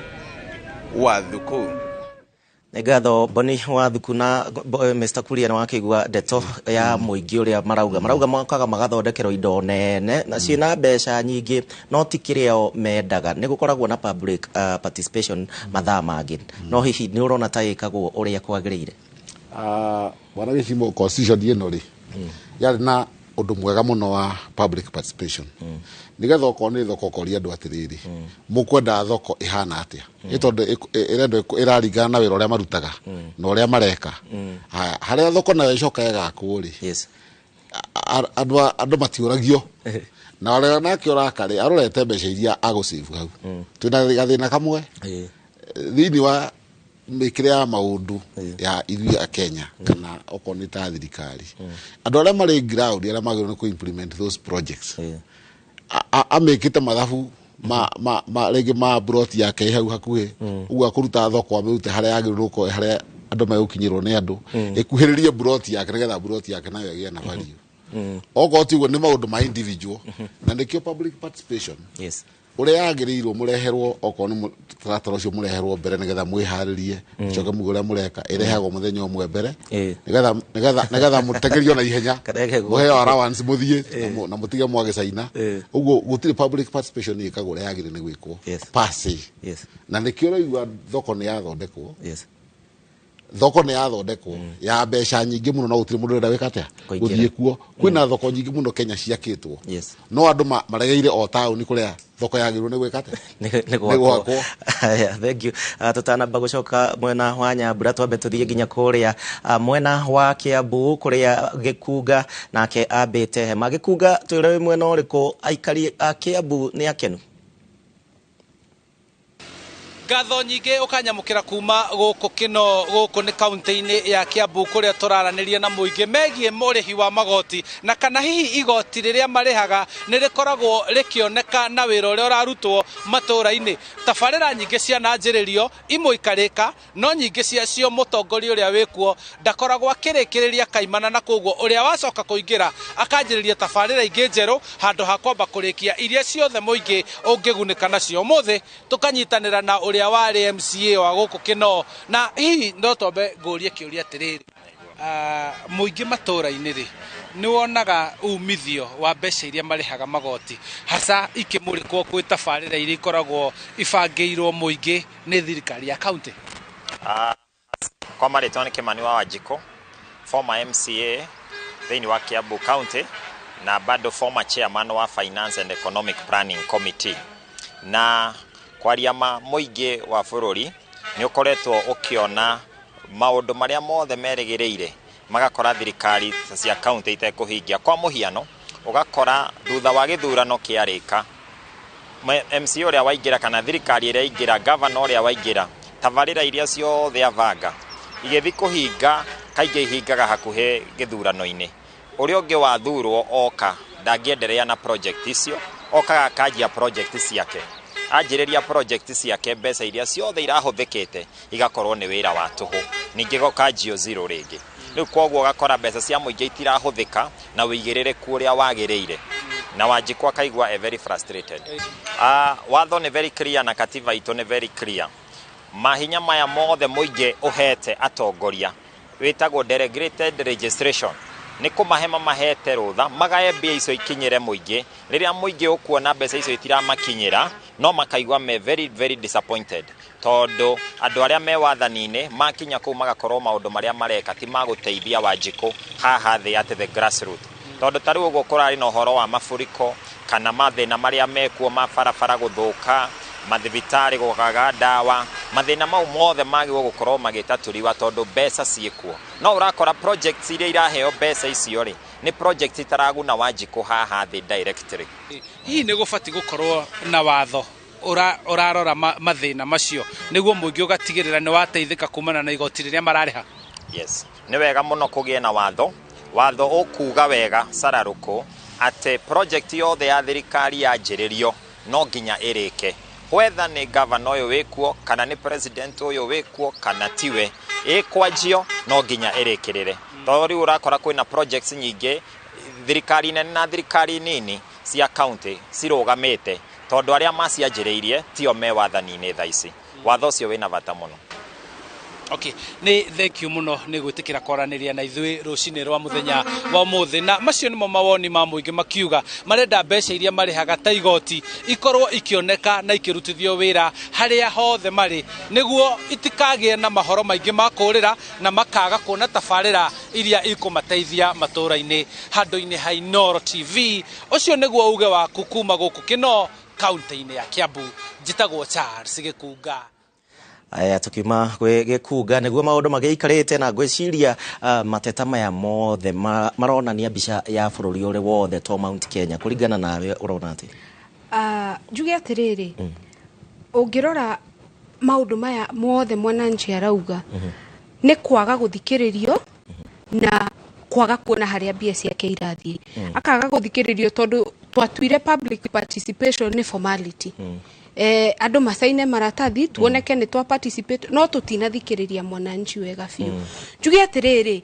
wa Thuku. Nĩ ngatho Boni wa Thuku. Na Mr. Kuria nĩ wakĩigua ndeto ya mũingĩ ũrĩa marauga mokaga magathondekerwo indo nene na ciĩna mbeca nyingĩ no ti kĩrĩa o mendaga. Nĩ gũkoragwo na public participation mathaa mangĩ, no hihi nĩ ũrona ta ĩkagwo ũrĩa kwagĩrĩire? Bwana Gĩcimo, constitution ĩno rĩ yarĩ na ũndũ mwega mũno wa public participation, nĩgetha okorwo nĩ thoko ũkoria andũ atĩrĩrĩ, mũkwenda thoko ĩhana atĩa, nĩ tondũ ĩrendwo ĩraringana na wĩra ũrĩa marutaga na ũrĩa mareka. Harĩa thoko nayo ĩcoka ĩgakwo rĩ, andũ matiũragio, na ũrĩa nake ũraka rĩ arorete mbeca iria agũsave hau. Twĩna gathĩna kamwe thĩinĩ wa mĩkĩre ya maũndũ ya ithuĩ a Kenya kana okorwo nĩ ta thirikari, andũ arĩa marĩ ground arĩa magĩrĩirwo nĩ kũ-implement those projects amĩkĩte mathabu ma rĩngĩ ma plot yake hau hakuhĩ, ũguo akũruta thoko amĩrute harĩa yagĩrĩirwo gũkorwo, harĩa andũ megũkinyĩrwo nĩ andũ, ĩkuhĩrĩrie plot yake nĩgetha plot yake nayo ĩgĩe na value. Okorwo ti ũguo nĩ maũndũ ma individual, na nĩkĩo public participation ũrĩa yagĩrĩirwo mũreherwo, okorwo nĩ mũtaratara ũcio mũreherwo mbere nĩgetha mwĩharĩrie, mũcoke muge ũrĩa mũreka, ĩrehagwo mũthenya ũmwe mbere nĩgetha mũtegerio na ihenya, mũheo allowance mũthiĩ na mũtige mwagĩcaina. Ũguo gũtirĩ public participation ĩkagwo ũrĩa yagĩrĩire nĩ gwĩkwo per se. Na nĩkĩo ũraigua thoko nĩ yathondekwo, thoko nĩ yathondekwo ya mbeca nyingĩ mũno, no gũtirĩ mũndũ ũrenda gwĩka atĩa gũthiĩ kuo. Kwĩna thoko nyingĩ mũno Kenya ciakĩtwo, no andũ maregeire o taũni kũrĩa thoko yagĩrĩirwo nĩ gwĩka atĩa, nĩ gwakwo. Thank you. Tũtanamba gũcoka mwena wa Nyambura, twambe tũthiĩ nginya kũrĩa mwena wa Kiambu kũrĩa Gĩkunga nake ambĩte hema. Gĩkunga, twĩre wĩ mwena ũrĩkũ, aikari a Kiambu nĩ akenu? Ngatho nyingĩ ũkanyamũkĩra kuma gũkũ Kĩno, gũkũ nĩ kaunti-inĩ ya Kiambu kũrĩa tũraranĩria na mũingĩ megiĩ mũrĩhi wa magoti na kana hihi igoti rĩrĩa marĩhaga nĩ rĩkoragwo rĩkĩoneka na wĩra ũrĩa ũrarutwo matũũra-inĩ. Tabarĩra nyingĩ ciananjĩrĩrio imwe ikarĩka, no nyingĩ ciacio mũtongoria ũrĩa wĩkuo ndakoragwo akĩrĩkĩrĩria kaimana, na koguo ũrĩa wacoka kũingĩra akanjĩrĩria tabarĩra ingĩ njerũ handũ ha kwamba kũrĩkia iria ciothe mũingĩ ũngĩgunĩka nacio. Ũmũthĩ tũkanyitanĩra na ũrĩa warĩ MCA wa gũkũ Kĩno, na hihi no twambe ngũrie kĩũria atĩrĩrĩ, mũingĩ matũũra-inĩ rĩ nĩ wonaga umithio wa mbeca iria marĩhaga magoti hasa ikĩmũrĩkwo kwĩ tabarĩra iria ikoragwo ibangĩirwo mũingĩ nĩ thirikari ya kaunti? Kwa marĩtwa nĩ Kĩmani wa Wanjikũ, former MCA thĩinĩ wa Kiambu County na bado former chairman wa Finance and Economic Planning Committee. Na kwaria ma mũingĩ wa bũrũri nĩ ũkoretwo ũkĩona maũndũ marĩa mothe merĩgĩrĩire magakora thirikari cia kaunti itekũhingia. Kwa mũhiano, ũgakora thutha wa gĩthurano kĩarĩka, MCA ũrĩa waingĩra kana thirikari ĩrĩa ĩingĩra, governor ũrĩa waingĩra, tabarĩra iria ciothe abanga igĩthiĩ kũhinga, kaingĩ ihingaga hakuhĩ gĩthurano-inĩ. Ũrĩa ũngĩ wathurwo oka ndangĩenderea na project icio, okaga akanjia project ciake, anjĩrĩria project ciake, mbeca iria ciothe irahũthĩkĩte igakorwo nĩ wĩra wa tũhũ, ningĩ gũkanjio zero rĩngĩ. Rĩu koguo ũgakora mbeca cia mũingĩ itirahũthĩka na ũigĩrĩrĩku ũrĩa wagĩrĩire, na Wanjikũ akaigua e very frustrated. Watho nĩ very clear na katiba itũ nĩ very clear. Mahinya maya mothe mũingĩ ũhete atongoria wĩtagwo delegated registration, nĩ kũmahe mamahete rũtha magae mbia icio ikinyĩre mũingĩ. Rĩrĩa mũingĩ ũkuona mbeca icio itiramakinyĩra, no makaigua me very very disappointed, tondũ andũ arĩa me wathani-inĩ makinya kũu magakorwo maũndũ marĩa mareka ti magũteithia Wanjikũ haha thĩ at the grassroot. Tondũ ta rĩu ũguo kũrarĩ na ũhoro wa mafuriko kana mathĩna marĩa mekuo ma barabara gũthũka, mathibitarĩ gũkaga ndawa, mathĩna mau mothe magĩrĩirwo gũkorwo magĩtatũriwa tondũ mbeca ciĩkuo. No ũrakora projects iria iraheo mbeca icio rĩ, nĩ projects itaraguna Wanjikũ haha thĩ directly. Hihi nĩ gũbatiĩ gũkorwo na watho ũrarora mathĩna macio nĩguo mũingĩ ũgatigĩrĩra nĩ wateithĩka kumana na igoti rĩrĩa mararĩha? Yes, nĩ wega mũno kũgĩe na watho. Watho ũkuga wega cararũkũ atĩ project yothe ya thirikari yanjĩrĩrio no nginya ĩrĩke, whether nĩ gavana ũyũ wĩkuo kana nĩ president ũyũ wĩkuo kana tiwe, ĩkwanjio no nginya ĩrĩkĩrĩre. Tondũ rĩu ũrakora kwĩna projects nyingĩ thirikari nene na thirikari nini cia county cirũgamĩte tondũ arĩa macianjĩrĩirie tio me wathani-inĩ thaa ici. Watho ũcio wĩna bata mũno. Okay, nĩ thank you mũno nĩ gwĩtĩkĩra kwaranĩria na ithuĩ rũcinĩ rwa mũthenya wa ũmũthĩ. Na macio nĩmo mawoni ma mũingĩ, makiuga marenda mbeca iria marĩhaga ta igoti ikorwo ikĩoneka na ikĩrutithio wĩra harĩa hothe marĩ, nĩguo itikagĩe na mahoro maingĩ ma kũrĩra na makaga kuona tabarĩra iria ikũmateithia matũũra-inĩ. Handũ-inĩ ha Inooro TV, ũcio nĩguo uge waku kuma gũkũ Kĩno, kaunti-inĩ ya Kiambu. Njĩtagwo Charles Gĩkunga. Aya, tukiuma gwĩ Gĩkunga nĩguo maũndũ magĩikarĩte, na ngwĩciria mateta maya mothe maronania mbica ya bũrũri ũrĩ wothe to Mount Kenya. Kũringana nawe ũrona atĩ? Njuge atĩrĩrĩ, ũngĩrora maũndũ maya mothe mwananchi arauga nĩ kwaga gũthikĩrĩrio na kwaga kuona harĩa mbia ciake irathiĩ. Akaga gũthikĩrĩrio tondũ twatuire public participation nĩ formality. Andũ macaine maratathi tuoneke nĩ twa participate, no tũtinathikĩrĩria mwananchi wega biũ. Njuge atĩrĩrĩ,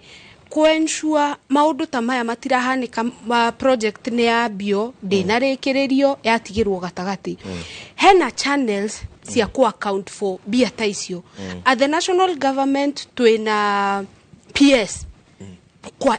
kũensure maũndũ ta maya matirahanĩka, ma project nĩ yambio ndĩnarĩkĩrĩrio yatigĩrwo gatagatĩ, hena channels cia ku account for mbia ta icio. At the national government twĩna PS kwa